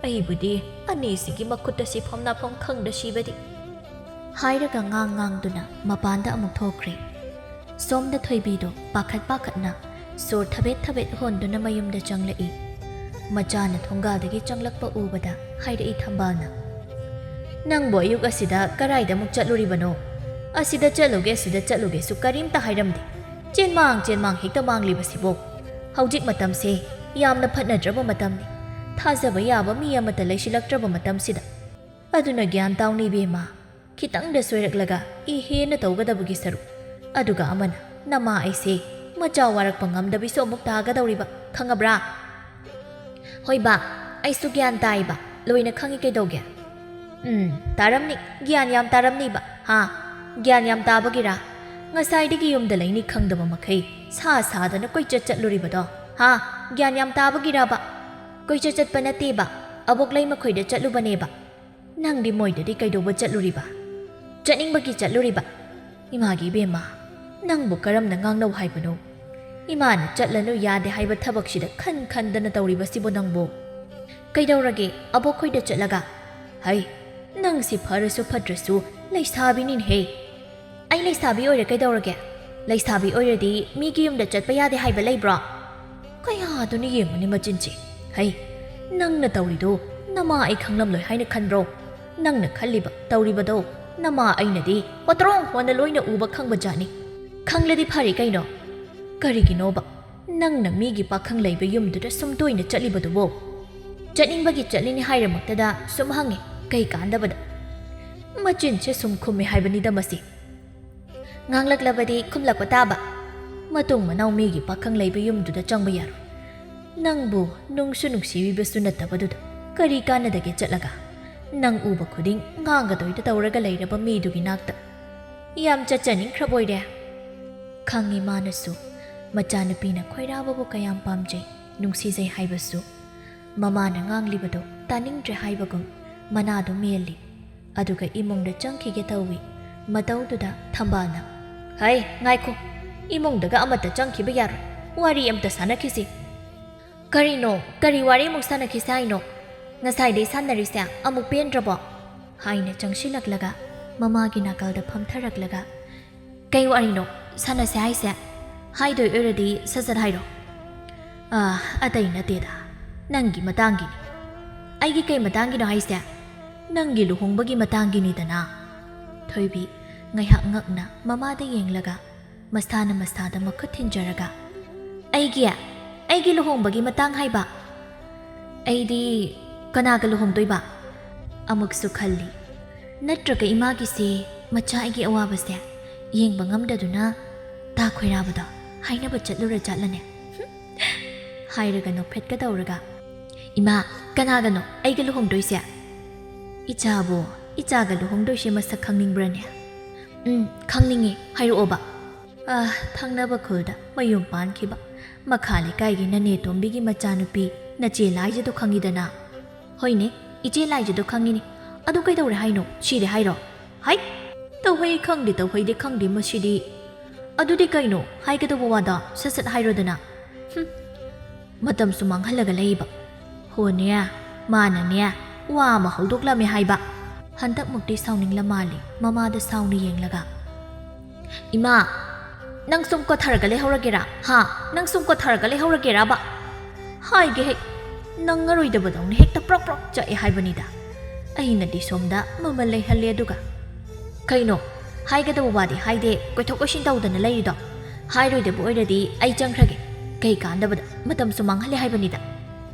ꯑꯩꯕꯨꯗꯤ ꯑꯅꯤꯁꯤꯒꯤ ꯃꯈꯨꯠꯇ ꯁꯤꯐꯝ ꯅꯥꯐꯝ ꯈꯪꯗ ꯁꯤꯕꯗꯤ"꯫ ꯍꯥꯏꯔꯒ ꯉꯥꯡ ꯉꯥꯡꯗꯨꯅ ꯃꯄꯥꯟꯗ ꯑꯃꯨꯛ ꯊꯣꯛꯈ꯭ꯔꯦ꯫ ꯁꯣꯝꯗ ꯊꯣꯏꯕꯤꯗꯣ ꯄꯥꯈꯠ ꯄꯥꯈꯠꯅ ꯁꯣꯔ ꯊꯕꯦꯠ ꯊꯕꯦꯠ ꯍꯣꯟꯗꯨꯅ ꯃꯌꯨꯝꯗ ꯆꯪꯂꯛꯏ꯫ ꯃꯆꯥꯅ ꯊꯣꯡꯒꯥꯜꯗꯒꯤ ꯆꯪꯂꯛꯄ ꯎꯕꯗ ꯍꯥꯏꯔꯛꯏ ꯊꯝꯕꯥꯜꯅ, "ꯅꯪꯕꯨ ꯑꯌꯨꯛ ꯑꯁꯤꯗ ꯀꯔꯥꯏꯗ ꯑꯃꯨꯛ ꯆꯠꯂꯨꯔꯤꯕꯅꯣ? ꯑꯁꯤꯗ ꯆꯠꯂꯨꯒꯦ, ꯑꯁꯤꯗ ꯆꯠꯂꯨꯒꯦꯁꯨ ꯀꯔꯤꯝꯇ ꯍꯥꯏꯔꯝꯗꯦ꯫ ꯆꯦꯟꯃꯥꯡ ꯆꯦꯟꯃꯥꯡ ꯍꯦꯛꯇ ꯃꯥꯡꯂꯤꯕꯁꯤꯕꯣ? ꯍꯧꯖꯤꯛ ꯃꯇꯝꯁꯦ ꯌꯥꯝꯅ ꯐꯠꯅꯗ꯭ꯔꯕ ꯃꯇꯝꯅꯤ꯫ ꯊꯥꯖꯕ ꯌꯥꯕ ꯃꯤ ꯑꯃꯠꯇ ꯂꯩꯁꯤꯜꯂꯛꯇ꯭ꯔꯕ ꯃꯇꯝꯁꯤꯗ꯫ ꯑꯗꯨꯅ ꯒ꯭ꯌꯥꯟ ꯇꯥꯎꯅꯦ ꯏꯕꯦꯝꯃ, ꯈꯤꯇꯪꯗ ꯁꯣꯏꯔꯛꯂꯒ ꯏ ꯍꯦꯟꯅ ꯇꯧꯒꯗꯕꯒꯤ ꯁꯔꯨꯛ꯫ ꯑꯗꯨꯒ ꯑꯃꯅ ꯅꯃꯥ ꯑꯩꯁꯦ ꯃꯆꯥ ꯋꯥꯔꯛꯄ ꯉꯝꯗꯕꯤꯁꯨ ꯑꯃꯨꯛ ꯇꯥꯒꯗꯧꯔꯤꯕ, ꯈꯪꯉꯕ꯭ꯔꯥ?" "ꯍꯣꯏ ꯕꯥ, ꯑꯩꯁꯨ ꯒ꯭ꯌꯥꯟ ꯇꯥꯏꯕ, ꯂꯣꯏꯅ ꯈꯪꯉꯤ꯫ ꯀꯩꯗꯧꯒꯦ?" "ꯎꯝ, ꯇꯥꯔꯝꯅꯤ, ꯒ꯭ꯌꯥꯟ ꯌꯥꯝ ꯇꯥꯔꯝꯅꯤꯕ꯫ ꯍꯥ? ꯒ꯭ꯌꯥꯟ ꯌꯥꯝ ꯇꯥꯕꯒꯤꯔꯥ? ꯉꯁꯥꯏꯗꯒꯤ ꯌꯨꯝꯗ ꯂꯩꯅꯤ ꯈꯪꯗꯕ ꯃꯈꯩ ꯁꯥ ꯁꯥꯗꯅ ꯀꯣꯏꯆꯠ ꯆꯠꯂꯨꯔꯤꯕꯗꯣ? ꯍꯥ? ꯒ꯭ꯌꯥꯟ ꯌꯥꯝ ꯇꯥꯕꯒꯤꯔꯕ?" "ꯀꯣꯏꯆꯠ ꯆꯠꯄ ꯅꯠꯇꯦꯕ, ꯑꯕꯣꯛ ꯂꯩꯃꯈꯣꯏꯗ ꯆꯠꯂꯨꯕꯅꯦꯕ꯫" "ꯅꯪꯗꯤ ꯃꯣꯏꯗꯗꯤ ꯀꯩꯗꯧꯕ ꯆꯠꯂꯨꯔꯤꯕ?" "ꯆꯠꯅꯤꯡꯕꯒꯤ ꯆꯠꯂꯨꯔꯤꯕ꯫" "ꯏꯃꯥꯒꯤ ꯏꯕꯦꯝꯃ, ꯅꯪꯕꯨ ꯀꯔꯝꯅ ꯉꯥꯡꯅꯧ ꯍꯥꯏꯕꯅꯣ? ꯏꯃꯥꯅ ꯆꯠꯂꯅꯨ ꯌꯥꯗꯦ ꯍꯥꯏꯕ ꯊꯕꯛꯁꯤꯗ ꯈꯟ ꯈꯟꯗꯅ ꯇꯧꯔꯤꯕꯁꯤꯕꯨ ꯅꯪꯕꯨ?" "ꯀꯩꯗꯧꯔꯒꯦ ꯑꯕꯣꯛꯈꯣꯏꯗ ꯆꯠꯂꯒ?" "ꯍꯩ, ꯅꯪꯁꯤ ꯐꯔꯁꯨ ꯐꯠꯇ꯭ꯔꯁꯨ ꯂꯩꯁꯥꯕꯤꯅꯤꯅꯦꯍꯦ꯫" "ꯑꯩ ꯂꯩꯁꯥꯕꯤ ꯑꯣꯏꯔꯦ ꯀꯩꯗꯧꯔꯒꯦ? ꯂꯩꯁꯥꯕꯤ ꯑꯣꯏꯔꯗꯤ ꯃꯤꯒꯤ ꯌꯨꯝꯗ ꯆꯠꯄ ꯌꯥꯗꯦ ꯍꯥꯏꯕ ꯂꯩꯕ꯭ꯔꯣ?" ꯀꯌꯥꯗꯨꯅ ꯌꯦꯡꯉꯨꯅꯦ ꯃꯆꯤꯟꯁꯦ꯫ "ꯍꯩ, ꯅꯪꯅ ꯇꯧꯔꯤꯗꯣ ꯅꯃꯥ ꯑꯩ ꯈꯪꯂꯝꯂꯣꯏ ꯍꯥꯏꯅ ꯈꯟꯕ꯭ꯔꯣ? ꯅꯪꯅ ꯈꯜꯂꯤꯕ, ꯇꯧꯔꯤꯕꯗꯣ ꯅꯃꯥ ꯑꯩꯅꯗꯤ ꯍꯣꯇ꯭ꯔꯣꯡ ꯍꯣꯟꯅ ꯂꯣꯏꯅ ꯎꯕ ꯈꯪꯕ ꯖꯥꯠꯅꯤ꯫ ꯈꯪꯂꯗꯤ ꯐꯔꯦ ꯀꯩꯅꯣ꯫ ꯀꯔꯤꯒꯤꯅꯣꯕ ꯅꯪꯅ ꯃꯤꯒꯤ ꯄꯥꯈꯪ ꯂꯩꯕ ꯌꯨꯝꯗꯨꯗ ꯁꯨꯝ ꯇꯣꯏꯅ ꯆꯠꯂꯤꯕꯗꯨꯕꯣ?" "ꯆꯠꯅꯤꯡꯕꯒꯤ ꯆꯠꯂꯤꯅꯤ ꯍꯥꯏꯔꯃꯛꯇꯗ ꯁꯨꯝ ꯍꯪꯉꯦ, ꯀꯩ ꯀꯥꯟꯗꯕꯗ?" ꯃꯆꯤꯟꯁꯦ ꯁꯨꯝ ꯈꯨꯝꯃꯦ ꯍꯥꯏꯕꯅꯤꯗ ꯃꯁꯤ꯫ ꯉꯥꯡꯂꯛꯂꯕꯗꯤ ꯈꯨꯝꯂꯛꯄ ꯇꯥꯕ꯫ ꯃꯇꯨꯡ ꯃꯅꯥꯎ ꯃꯤꯒꯤ ꯄꯥꯈꯪ ꯂꯩꯕ ꯌꯨꯝꯗꯨꯗ ꯆꯪꯕ ꯌꯥꯔꯣꯏ꯫ ꯅꯪꯕꯨ ꯅꯨꯡꯁꯨ ꯅꯨꯡꯁꯤꯕꯤꯕꯁꯨ ꯅꯠꯇꯕꯗꯨꯗ ꯀꯔꯤ ꯀꯥꯟꯅꯗꯒꯦ ꯆꯠꯂꯒ? ꯅꯪ ꯎꯕ ꯈꯨꯗꯤꯡ ꯉꯥꯡꯒꯗꯣꯏꯗ ꯇꯧꯔꯒ ꯂꯩꯔꯕ ꯃꯤꯗꯨꯒꯤ ꯅꯥꯛꯇ꯫ ꯌꯥꯝ ꯆꯠꯆꯅꯤꯡꯈ꯭ꯔꯕ ꯑꯣꯏꯔꯦ꯫ ꯈꯪꯉꯤ ꯃꯥꯅꯁꯨ ꯃꯆꯥꯅꯨꯄꯤꯅ ꯈꯣꯏꯔꯥꯕꯕꯨ ꯀꯌꯥꯝ ꯄꯥꯝꯖꯩ, ꯅꯨꯡꯁꯤꯖꯩ ꯍꯥꯏꯕꯁꯨ꯫ ꯃꯃꯥꯅ ꯉꯥꯡꯂꯤꯕꯗꯨ ꯇꯥꯅꯤꯡꯗ꯭ꯔꯦ ꯍꯥꯏꯕꯒꯨꯝ ꯃꯅꯥꯗꯨ ꯃꯦꯜꯂꯤ꯫ ꯑꯗꯨꯒ ꯏꯃꯨꯡꯗ ꯆꯪꯈꯤꯒꯦ ꯇꯧꯏ꯫ ꯃꯇꯧꯗꯨꯗ ꯊꯝꯕꯥꯜꯅ, "ꯍꯩ, ꯉꯥꯏꯈꯣ, ꯏꯃꯨꯡꯗꯒ ꯑꯃꯠꯇ ꯆꯪꯈꯤꯕ ꯌꯥꯔꯣꯏ꯫ ꯋꯥꯔꯤ ꯑꯝꯇ ꯁꯥꯟꯅꯈꯤꯁꯤ꯫" "ꯀꯔꯤꯅꯣ? ꯀꯔꯤ ꯋꯥꯔꯤ ꯑꯃꯨꯛ ꯁꯥꯟꯅꯈꯤꯁꯦ ꯍꯥꯏꯅꯣ? ꯉꯁꯥꯏꯗꯩ ꯁꯥꯟꯅꯔꯤꯁꯦ ꯑꯃꯨꯛ ꯄꯦꯟꯗ꯭ꯔꯕꯣ?" ꯍꯥꯏꯅ ꯆꯪꯁꯤꯜꯂꯛꯂꯒ ꯃꯃꯥꯒꯤ ꯅꯥꯀꯜꯗ ꯐꯝꯊꯔꯛꯂꯒ, "ꯀꯩ ꯋꯥꯔꯤꯅꯣ ꯁꯥꯟꯅꯁꯦ ꯍꯥꯏꯁꯦ? ꯍꯥꯏꯗꯣꯏ ꯑꯣꯏꯔꯗꯤ ꯁꯠ ꯁꯠ ꯍꯥꯏꯔꯣ꯫" "ꯑꯥ, ꯑꯇꯩ ꯅꯠꯇꯦꯗ, ꯅꯪꯒꯤ ꯃꯇꯥꯡꯒꯤꯅꯤ꯫" "ꯑꯩꯒꯤ ꯀꯩ ꯃꯇꯥꯡꯒꯤꯅꯣ ꯍꯥꯏꯁꯦ?" "ꯅꯪꯒꯤ ꯂꯨꯍꯣꯡꯕꯒꯤ ꯃꯇꯥꯡꯒꯤꯅꯤꯗꯅ꯫" ꯊꯣꯏꯕꯤ ꯉꯥꯏꯍꯥꯛ ꯉꯛꯅ ꯃꯃꯥꯗ ꯌꯦꯡꯂꯒ, ꯃꯁꯥꯅ ꯃꯁꯥꯗ ꯃꯈꯨꯠ ꯊꯤꯟꯖꯔꯒ, "ꯑꯩꯒꯤ? ꯑꯩꯒꯤ ꯂꯨꯍꯣꯡꯕꯒꯤ ꯃꯇꯥꯡ ꯍꯥꯏꯕ? ꯑꯩꯗꯤ ꯀꯅꯥꯒ ꯂꯨꯍꯣꯡꯗꯣꯏꯕ?" ꯑꯃꯨꯛꯁꯨ ꯈꯜꯂꯤ꯫ "ꯅꯠꯇ꯭ꯔꯒ ꯏꯃꯥꯒꯤꯁꯦ ꯃꯆꯥ ꯑꯩꯒꯤ ꯑꯋꯥꯕꯁꯦ ꯌꯦꯡꯕ ꯉꯝꯗꯗꯨꯅ ꯇꯥ ꯈꯣꯏꯔꯥꯕꯗꯣ ꯍꯥꯏꯅꯕ ꯆꯠꯂꯨꯔ ꯖꯥꯠꯂꯅꯦ?" ꯍꯥꯏꯔꯒ ꯅꯣꯛꯐꯦꯠꯀ ꯇꯧꯔꯒ, "ꯏꯃꯥ, ꯀꯅꯥꯒꯅꯣ ꯑꯩꯒ ꯂꯨꯍꯣꯡꯗꯣꯏꯁꯦ?" "ꯏꯆꯥꯕꯨ, ꯏꯆꯥꯒ ꯂꯨꯍꯣꯡꯗꯣꯏꯁꯦ ꯃꯁꯛ ꯈꯪꯅꯤꯡꯕ꯭ꯔꯅꯦ?" "ꯎꯝ, ꯈꯪꯅꯤꯡꯉꯤ, ꯍꯥꯏꯔꯛꯑꯣꯕ꯫" "ꯑꯥ, ꯊꯪꯅꯕ ꯈꯨꯜꯗ ꯃꯌꯨꯝ ꯄꯥꯟꯈꯤꯕ ꯃꯈꯥ ꯂꯩꯀꯥꯏꯒꯤ ꯅꯅꯦ ꯇꯣꯝꯕꯤꯒꯤ ꯃꯆꯥꯅꯨꯄꯤ ꯅꯆꯦ ꯂꯥꯏꯖꯗꯣ ꯈꯪꯉꯤꯗꯅ?" "ꯍꯣꯏꯅꯦ, ꯏꯆꯦ ꯂꯥꯏꯖꯗꯣ ꯈꯪꯉꯤꯅꯦ꯫ ꯑꯗꯨ ꯀꯩꯗꯧꯔꯦ ꯍꯥꯏꯅꯣ? ꯁꯤꯔꯦ ꯍꯥꯏꯔꯣ?" "ꯍꯥꯏ! ꯇꯧꯍꯩ ꯈꯪꯗꯦ, ꯇꯧꯍꯩꯗꯦ ꯈꯪꯗꯦ ꯃꯁꯤꯗꯤ꯫ ꯑꯗꯨꯗꯤ ꯀꯩꯅꯣ? ꯍꯥꯏꯒꯗꯧꯕ ꯋꯥꯗꯣ ꯁꯠ ꯁꯠ ꯍꯥꯏꯔꯣꯗꯅ꯫" "ꯍꯨꯝ, ꯃꯇꯝꯁꯨ ꯃꯥꯡꯍꯜꯂꯒ ꯂꯩꯕ꯫ ꯍꯣꯅꯦ, ꯃꯥꯅꯅꯦ, ꯋꯥ ꯑꯃ ꯍꯧꯗꯣꯛꯂꯝꯃꯦ ꯍꯥꯏꯕ꯫" ꯍꯟꯗꯛꯃꯨꯛꯇꯤ ꯁꯥꯎꯅꯤꯡꯂ ꯃꯥꯜꯂꯦ, ꯃꯃꯥꯗ ꯁꯥꯎꯅ ꯌꯦꯡꯂꯒ꯫ "ꯏꯃꯥ, ꯅꯪ ꯁꯨꯝ ꯀꯣꯊꯔꯒ ꯂꯩꯍꯧꯔꯒꯦꯔꯥ? ꯍꯥ? ꯅꯪ ꯁꯨꯝ ꯀꯣꯊꯔꯒ ꯂꯩꯍꯧꯔꯒꯦꯔꯥꯕ? ꯍꯥꯏꯒꯦ ꯍꯦꯛ, ꯅꯪꯉꯔꯣꯏꯗꯕꯗꯧꯅ ꯍꯦꯛꯇ ꯄ꯭ꯔꯣꯛ ꯄ꯭ꯔꯣꯛ ꯆꯥꯛꯑꯦ ꯍꯥꯏꯕꯅꯤꯗ꯫ ꯑꯩꯅꯗꯤ ꯁꯣꯝꯗ ꯃꯃꯜ ꯂꯩꯍꯜꯂꯦ ꯑꯗꯨꯒ꯫" "ꯀꯩꯅꯣ? ꯍꯥꯏꯒꯗꯕ ꯋꯥꯗꯤ ꯍꯥꯏꯗꯦ, ꯀꯣꯏꯊꯣꯛ ꯀꯣꯏꯁꯤꯟ ꯇꯧꯗꯅ ꯂꯩꯔꯤꯗꯣ? ꯍꯥꯏꯔꯣꯏꯗꯕ ꯑꯣꯏꯔꯗꯤ ꯑꯩ ꯆꯪꯈ꯭ꯔꯒꯦ꯫ ꯀꯩ ꯀꯥꯟꯗꯕꯗ ꯃꯇꯝꯁꯨ ꯃꯥꯡꯍꯜꯂꯦ ꯍꯥꯏꯕꯅꯤꯗ꯫"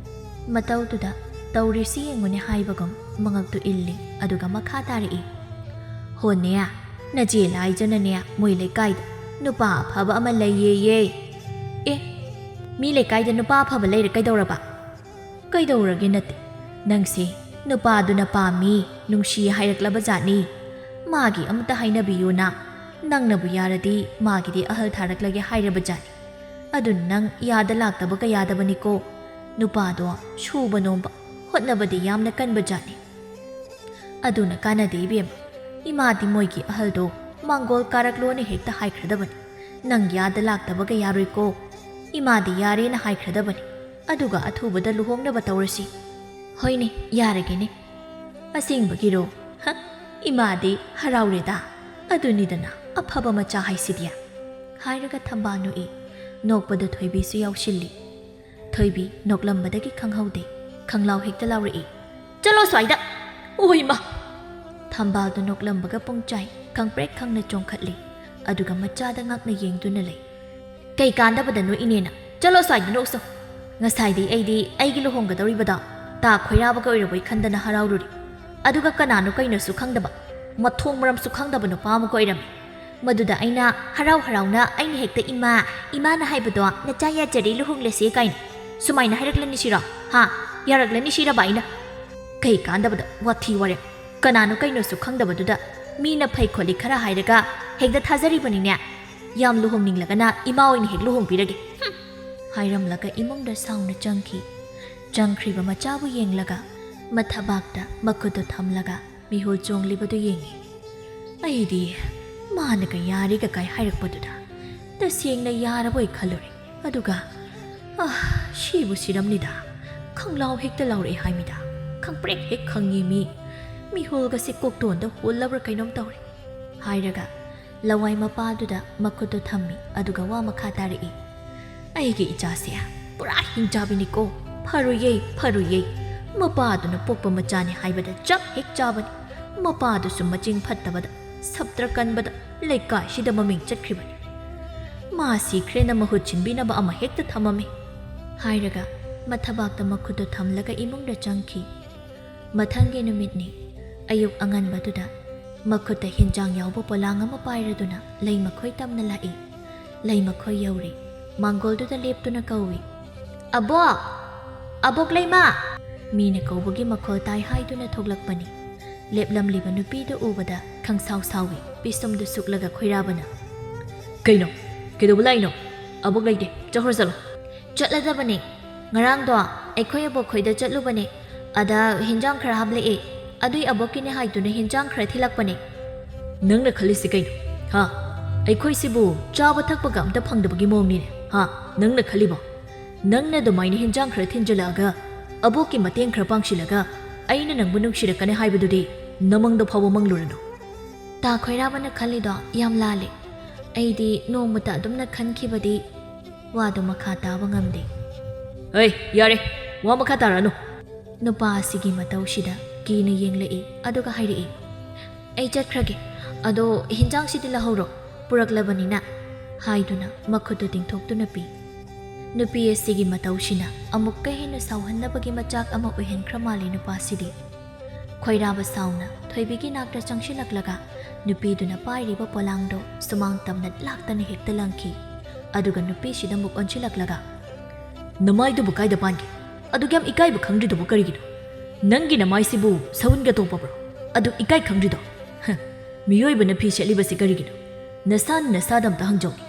ꯃꯇꯧꯗꯨꯗ ꯇꯧꯔꯤꯁꯤ ꯌꯦꯡꯉꯨꯅꯦ ꯍꯥꯏꯕꯒꯨꯝ ꯃꯉꯛꯇꯨ ꯏꯜꯂꯤ, ꯑꯗꯨꯒ ꯃꯈꯥ ꯇꯥꯔꯛꯏ꯫ "ꯍꯣꯅꯦ, ꯅꯆꯦ ꯂꯥꯏꯖꯅꯅꯦ ꯃꯣꯏ ꯂꯩꯀꯥꯏꯗ ꯅꯨꯄꯥ ꯑꯐꯕ ꯑꯃ ꯂꯩꯌꯦꯌꯦ꯫" "ꯑꯦ, ꯃꯤ ꯂꯩꯀꯥꯏꯗ ꯅꯨꯄꯥ ꯑꯐꯕ ꯂꯩꯔꯦ ꯀꯩꯗꯧꯔꯕ?" "ꯀꯩꯗꯧꯔꯒꯦ ꯅꯠꯇꯦ, ꯅꯪꯁꯦ ꯅꯨꯄꯥꯗꯨꯅ ꯄꯥꯝꯃꯤ, ꯅꯨꯡꯁꯤ ꯍꯥꯏꯔꯛꯂꯕ ꯖꯥꯠꯅꯤ꯫ ꯃꯥꯒꯤ ꯑꯃꯇ ꯍꯥꯏꯅꯕꯤꯌꯨꯅ, ꯅꯪꯅꯕꯨ ꯌꯥꯔꯗꯤ ꯃꯥꯒꯤꯗꯤ ꯑꯍꯜ ꯊꯥꯔꯛꯂꯒꯦ ꯍꯥꯏꯔꯕ ꯖꯥꯠꯅꯤ꯫ ꯑꯗꯨꯅ ꯅꯪ ꯌꯥꯗ ꯂꯥꯛꯇꯕꯒ ꯌꯥꯗꯕꯅꯤꯀꯣ꯫ ꯅꯨꯄꯥꯗꯣ ꯁꯨꯕ ꯅꯣꯝꯕ, ꯍꯣꯠꯅꯕꯗꯤ ꯌꯥꯝꯅ ꯀꯟꯕ ꯖꯥꯠꯅꯤ꯫ ꯑꯗꯨꯅ ꯀꯥꯟꯅꯗꯦ ꯏꯕꯦꯝꯃ꯫ ꯏꯃꯥꯗꯤ ꯃꯣꯏꯒꯤ ꯑꯍꯜꯗꯣ ꯃꯥꯡꯒꯣꯜ ꯀꯥꯔꯛꯂꯣꯅ ꯍꯦꯛꯇ ꯍꯥꯏꯈ꯭ꯔꯗꯕꯅꯤ꯫ ꯅꯪ ꯌꯥꯗ ꯂꯥꯛꯇꯕꯒ ꯌꯥꯔꯣꯏꯀꯣ꯫ ꯏꯃꯥꯗꯤ ꯌꯥꯔꯦꯅ ꯍꯥꯏꯈ꯭ꯔꯗꯕꯅꯤ꯫ ꯑꯗꯨꯒ ꯑꯊꯨꯕꯗ ꯂꯨꯍꯣꯡꯅꯕ ꯇꯧꯔꯁꯤ꯫ ꯍꯣꯏꯅꯦ, ꯌꯥꯔꯒꯦꯅꯦ꯫ ꯑꯁꯦꯡꯕꯒꯤꯔꯣ? ꯍ, ꯏꯃꯥꯗꯤ ꯍꯔꯥꯎꯔꯦꯗ꯫ ꯑꯗꯨꯅꯤꯗꯅ ꯑꯐꯕ ꯃꯆꯥ ꯍꯥꯏꯁꯤꯗꯤ꯫ ꯍꯥꯏꯔꯒ ꯊꯝꯕꯥꯜ ꯅꯣꯛꯏ꯫ ꯅꯣꯛꯄꯗ ꯊꯣꯏꯕꯤꯁꯨ ꯌꯥꯎꯁꯤꯜꯂꯤ꯫ ꯊꯣꯏꯕꯤ ꯅꯣꯛꯂꯝꯕꯗꯒꯤ ꯈꯪꯍꯧꯗꯦ, ꯈꯪꯂꯥꯎ ꯍꯦꯛꯇ ꯂꯥꯎꯔꯛꯏ, "ꯆꯠꯂꯣ ꯁ꯭ꯋꯥꯏꯗ!" ꯑꯣꯏꯃ! ꯊꯝꯕꯥꯜꯗꯨ ꯅꯣꯛꯂꯝꯕꯒ ꯄꯨꯡꯆꯥꯏ ꯈꯪꯄ꯭ꯔꯦꯛ ꯈꯪꯅ ꯆꯣꯡꯈꯠꯂꯤ꯫ ꯑꯗꯨꯒ ꯃꯆꯥꯗ ꯉꯛꯅ ꯌꯦꯡꯗꯨꯅ ꯂꯩ꯫ "ꯀꯩ ꯀꯥꯟꯗꯕꯗꯅꯣ ꯏꯅꯦꯅ? ꯆꯠꯂꯣ ꯁ꯭ꯋꯥꯏꯗ ꯅꯣꯛꯁꯣ! ꯉꯁꯥꯏꯗꯤ ꯑꯩꯗꯤ ꯑꯩꯒꯤ ꯂꯨꯍꯣꯡꯒꯗꯧꯔꯤꯕꯗꯣ ꯇꯥ ꯈꯣꯏꯔꯥꯕꯒ ꯑꯣꯏꯔꯕꯣꯏ ꯈꯟꯗꯅ ꯍꯔꯥꯎꯔꯨꯔꯤ꯫ ꯑꯗꯨꯒ ꯀꯅꯥꯅꯣ ꯀꯩꯅꯣꯁꯨ ꯈꯪꯗꯕ, ꯃꯊꯣꯡ ꯃꯔꯝꯁꯨ ꯈꯪꯗꯕ ꯅꯨꯄꯥ ꯑꯃꯒ ꯑꯣꯏꯔꯝꯃꯤ꯫ ꯃꯗꯨꯗ ꯑꯩꯅ ꯍꯔꯥꯎ ꯍꯔꯥꯎꯅ ꯑꯩꯅ ꯍꯦꯛꯇ 'ꯏꯃꯥ, ꯏꯃꯥꯅ ꯍꯥꯏꯕꯗꯣ ꯅꯆꯥ ꯌꯥꯖꯔꯦ, ꯂꯨꯍꯣꯡꯂꯁꯦ' ꯀꯥꯏꯅ ꯁꯨꯃꯥꯏꯅ ꯍꯥꯏꯔꯛꯂꯅꯤ ꯁꯤꯔꯣ? ꯍꯥ? ꯌꯥꯔꯛꯂꯅꯤ ꯁꯤꯔꯕ ꯑꯩꯅ? ꯀꯩ ꯀꯥꯟꯗꯕꯗ ꯋꯥꯊꯤ ꯋꯥꯔꯦꯝ! ꯀꯅꯥꯅꯣ ꯀꯩꯅꯣꯁꯨ ꯈꯪꯗꯕꯗꯨꯗ ꯃꯤꯅ ꯐꯩ ꯈꯣꯠꯂꯤ ꯈꯔ ꯍꯥꯏꯔꯒ ꯍꯦꯛꯇ ꯊꯥꯖꯔꯤꯕꯅꯤꯅꯦ꯫ ꯌꯥꯝ ꯂꯨꯍꯣꯡꯅꯤꯡꯂꯒꯅ ꯏꯃꯥ ꯑꯣꯏꯅ ꯍꯦꯛ ꯂꯨꯍꯣꯡꯕꯤꯔꯒꯦ꯫ ꯍꯨꯝ!" ꯍꯥꯏꯔꯝꯂꯒ ꯏꯃꯨꯡꯗ ꯁꯥꯎꯅ ꯆꯪꯈꯤ꯫ ꯆꯪꯈ꯭ꯔꯤꯕ ꯃꯆꯥꯕꯨ ꯌꯦꯡꯂꯒ ꯃꯊꯕꯥꯛꯇ ꯃꯈꯨꯠꯇꯨ ꯊꯝꯂꯒ ꯃꯤꯍꯨꯜ ꯆꯣꯡꯂꯤꯕꯗꯨ ꯌꯦꯡꯉꯤ꯫ ꯑꯩꯗꯤ ꯃꯥꯅꯒ ꯌꯥꯔꯦꯒ ꯀꯥꯏ ꯍꯥꯏꯔꯛꯄꯗꯨꯗ ꯇꯁꯦꯡꯅ ꯌꯥꯔꯕꯣꯏ ꯈꯜꯂꯨꯔꯦ꯫ ꯑꯗꯨꯒ, "ꯑꯥ, ꯁꯤꯕꯨ ꯁꯤꯔꯝꯅꯤꯗ꯫ ꯈꯪꯂꯥꯎ ꯍꯦꯛꯇ ꯂꯥꯎꯔꯛꯑꯦ ꯍꯥꯏꯃꯤꯗ꯫ ꯈꯪꯄ꯭ꯔꯦꯛ ꯍꯦꯛ ꯈꯪꯉꯤ ꯃꯤ꯫ ꯃꯤꯍꯨꯜꯒꯁꯦ ꯀꯣꯛꯇꯣꯟꯗ ꯍꯨꯜꯂꯕ꯭ꯔꯥ ꯀꯩꯅꯣꯝ ꯇꯧꯔꯦ"꯫ ꯍꯥꯏꯔꯒ ꯂꯋꯥꯏ ꯃꯄꯥꯗꯨꯗ ꯃꯈꯨꯠꯇꯨ ꯊꯝꯃꯤ, ꯑꯗꯨꯒ ꯋꯥ ꯃꯈꯥ ꯇꯥꯔꯛꯏ꯫ "ꯑꯩꯒꯤ ꯏꯆꯥꯁꯦ ꯄꯨꯔꯥ ꯍꯤꯡꯆꯥꯕꯤꯅꯤꯀꯣ꯫ ꯐꯔꯨꯏꯌꯦ, ꯐꯔꯨꯏꯌꯦ꯫ ꯃꯄꯥꯗꯨꯅ ꯄꯣꯛꯄ ꯃꯆꯥꯅꯤ ꯍꯥꯏꯕꯗ ꯆꯞ ꯍꯦꯛ ꯆꯥꯕꯅꯤ꯫ ꯃꯄꯥꯗꯨꯁꯨ ꯃꯆꯤꯡ ꯐꯠꯇꯕꯗ, ꯁꯞꯇ꯭ꯔ ꯀꯟꯕꯗ ꯂꯩꯀꯥꯏꯁꯤꯗ ꯃꯃꯤꯡ ꯆꯠꯈ꯭ꯔꯤꯕꯅꯤ꯫ ꯃꯥ ꯁꯤꯈ꯭ꯔꯦꯅ ꯃꯍꯨꯠ ꯁꯤꯟꯕꯤꯅꯕ ꯑꯃ ꯍꯦꯛꯇ ꯊꯝꯃꯝꯃꯤ"꯫ ꯍꯥꯏꯔꯒ ꯃꯊꯕꯥꯛꯇ ꯃꯈꯨꯠꯇꯨ ꯊꯝꯂꯒ ꯏꯃꯨꯡꯗ ꯆꯪꯈꯤ꯫ ꯃꯊꯪꯒꯤ ꯅꯨꯃꯤꯠꯅꯤ꯫ ꯑꯌꯨꯛ ꯑꯉꯟꯕꯗꯨꯗ ꯃꯈꯨꯠꯇ ꯍꯤꯟꯖꯥꯡ ꯌꯥꯎꯕ ꯄꯣꯂꯥꯡ ꯑꯃ ꯄꯥꯏꯔꯗꯨꯅ ꯂꯩꯃꯈꯣꯏ ꯇꯝꯅ ꯂꯥꯛꯏ꯫ ꯂꯩꯃꯈꯣꯏ ꯌꯧꯔꯦ꯫ ꯃꯥꯡꯒꯣꯜꯗꯨꯗ ꯂꯦꯞꯇꯨꯅ ꯀꯧꯏ, "ꯑꯕꯣꯛ! ꯑꯕꯣꯛ ꯂꯩꯃ!" ꯃꯤꯅ ꯀꯧꯕꯒꯤ ꯃꯈꯣꯜ ꯇꯥꯏ ꯍꯥꯏꯗꯨꯅ ꯊꯣꯛꯂꯛꯄꯅꯤ꯫ ꯂꯦꯞꯂꯝꯂꯤꯕ ꯅꯨꯄꯤꯗꯨ ꯎꯕꯗ ꯈꯪꯁꯥꯎ ꯁꯥꯎꯏ꯫ ꯄꯤꯁꯨꯝꯗꯨ ꯁꯨꯛꯂꯒ ꯈꯣꯏꯔꯥꯕꯅ, "ꯀꯩꯅꯣ? ꯀꯩꯗꯧꯕ ꯂꯥꯛꯏꯅꯣ? ꯑꯕꯣꯛ ꯂꯩꯇꯦ, ꯆꯠꯈ꯭ꯔꯣ ꯆꯠꯂꯣ꯫" "ꯆꯠꯂꯗꯕꯅꯦ꯫ ꯉꯔꯥꯡꯗꯣ ꯑꯩꯈꯣꯏ ꯑꯕꯣꯛ ꯈꯣꯏꯗ ꯆꯠꯂꯨꯕꯅꯦ꯫ ꯑꯗ ꯍꯤꯟꯖꯥꯡ ꯈꯔ ꯍꯥꯞꯂꯛꯑꯦ꯫ ꯑꯗꯨꯏ ꯑꯕꯣꯛꯀꯤꯅꯦ ꯍꯥꯏꯗꯨꯅ ꯍꯤꯟꯖꯥꯡ ꯈꯔ ꯊꯤꯜꯂꯛꯄꯅꯦ꯫" "ꯅꯪꯅ ꯈꯜꯂꯤꯁꯤ ꯀꯩꯅꯣ? ꯍꯥ? ꯑꯩꯈꯣꯏꯁꯤꯕꯨ ꯆꯥꯕ ꯊꯛꯄꯒ ꯑꯝꯇ ꯐꯪꯗꯕꯒꯤ ꯃꯑꯣꯡꯅꯤꯅꯦ, ꯍꯥ? ꯅꯪꯅ ꯈꯜꯂꯤꯕꯣ? ꯅꯪꯅ ꯑꯗꯨꯃꯥꯏꯅ ꯍꯤꯟꯖꯥꯡ ꯈꯔ ꯊꯤꯟꯖꯜꯂꯛꯑꯒ ꯑꯕꯣꯛꯀꯤ ꯃꯇꯦꯡ ꯈꯔ ꯄꯥꯡꯁꯤꯜꯂꯒ ꯑꯩꯅ ꯅꯪꯕꯨ ꯅꯨꯡꯁꯤꯔꯛꯀꯅꯤ ꯍꯥꯏꯕꯗꯨꯗꯤ ꯅꯃꯪꯗ ꯐꯥꯎꯕ ꯃꯪꯂꯨꯔꯅꯨ꯫" "ꯇꯥ ꯈꯣꯏꯔꯥꯕꯅ ꯈꯜꯂꯤꯗꯣ ꯌꯥꯝ ꯂꯥꯜꯂꯦ꯫ ꯑꯩꯗꯤ ꯅꯣꯡꯃꯇ ꯑꯗꯨꯝꯅ ꯈꯟꯈꯤꯕꯗꯤ ꯋꯥꯗꯣ ꯃꯈꯥ ꯇꯥꯕ ꯉꯝꯗꯦ꯫" "ꯍꯩ, ꯌꯥꯔꯦ, ꯋꯥ ꯃꯈꯥ ꯇꯥꯔꯛꯑꯅꯨ꯫" ꯅꯨꯄꯥ ꯑꯁꯤꯒꯤ ꯃꯇꯧꯁꯤꯗ ꯀꯤꯅ ꯌꯦꯡꯂꯛꯏ, ꯑꯗꯨꯒ ꯍꯥꯏꯔꯛꯏ, "ꯑꯩ ꯆꯠꯈ꯭ꯔꯒꯦ꯫ ꯑꯗꯣ ꯍꯤꯟꯖꯥꯡꯁꯤꯗꯤ ꯂꯧꯍꯧꯔꯣ, ꯄꯨꯔꯛꯂꯕꯅꯤꯅ," ꯍꯥꯏꯗꯨꯅ ꯃꯈꯨꯠꯇꯨ ꯇꯤꯡꯊꯣꯛꯇꯨꯅ ꯄꯤ꯫ ꯅꯨꯄꯤ ꯑꯁꯤꯒꯤ ꯃꯇꯧꯁꯤꯅ ꯑꯃꯨꯛꯀ ꯍꯦꯟꯅ ꯁꯥꯎꯍꯟꯅꯕꯒꯤ ꯃꯆꯥꯛ ꯑꯃ ꯑꯣꯏꯍꯟꯈ꯭ꯔ ꯃꯥꯜꯂꯦ ꯅꯨꯄꯥꯁꯤꯗꯤ꯫ ꯈꯣꯏꯔꯥꯕ ꯁꯥꯎꯅ ꯊꯣꯏꯕꯤꯒꯤ ꯅꯥꯛꯇ ꯆꯪꯁꯤꯜꯂꯛꯂꯒ ꯅꯨꯄꯤꯗꯨꯅ ꯄꯥꯏꯔꯤꯕ ꯄꯣꯂꯥꯡꯗꯣ ꯁꯨꯃꯥꯡ ꯇꯝꯅ ꯂꯥꯛꯇꯅ ꯍꯦꯛꯇ ꯂꯪꯈꯤ꯫ ꯑꯗꯨꯒ ꯅꯨꯄꯤꯁꯤꯗ ꯑꯃꯨꯛ ꯑꯣꯟꯁꯤꯜꯂꯛꯂꯒ, "ꯅꯃꯥꯏꯗꯨꯕꯨ ꯀꯥꯏꯗ ꯄꯥꯟꯒꯦ? ꯑꯗꯨꯛ ꯌꯥꯝ ꯏꯀꯥꯏꯕ ꯈꯪꯗ꯭ꯔꯤꯗꯨꯕꯨ ꯀꯔꯤꯒꯤꯅꯣ? ꯅꯪꯒꯤ ꯅꯃꯥꯏꯁꯤꯕꯨ ꯁꯎꯟꯒ ꯇꯣꯛꯄꯕ꯭ꯔꯣ? ꯑꯗꯨꯛ ꯏꯀꯥꯏ ꯈꯪꯗ꯭ꯔꯤꯗꯣ? ꯍ, ꯃꯤꯑꯣꯏꯕꯅ ꯐꯤ ꯁꯦꯠꯂꯤꯕꯁꯤ ꯀꯔꯤꯒꯤꯅꯣ? ꯅꯁꯥꯅ ꯅꯁꯥꯗ ꯑꯝꯇ ꯍꯪꯖꯧꯅꯦ꯫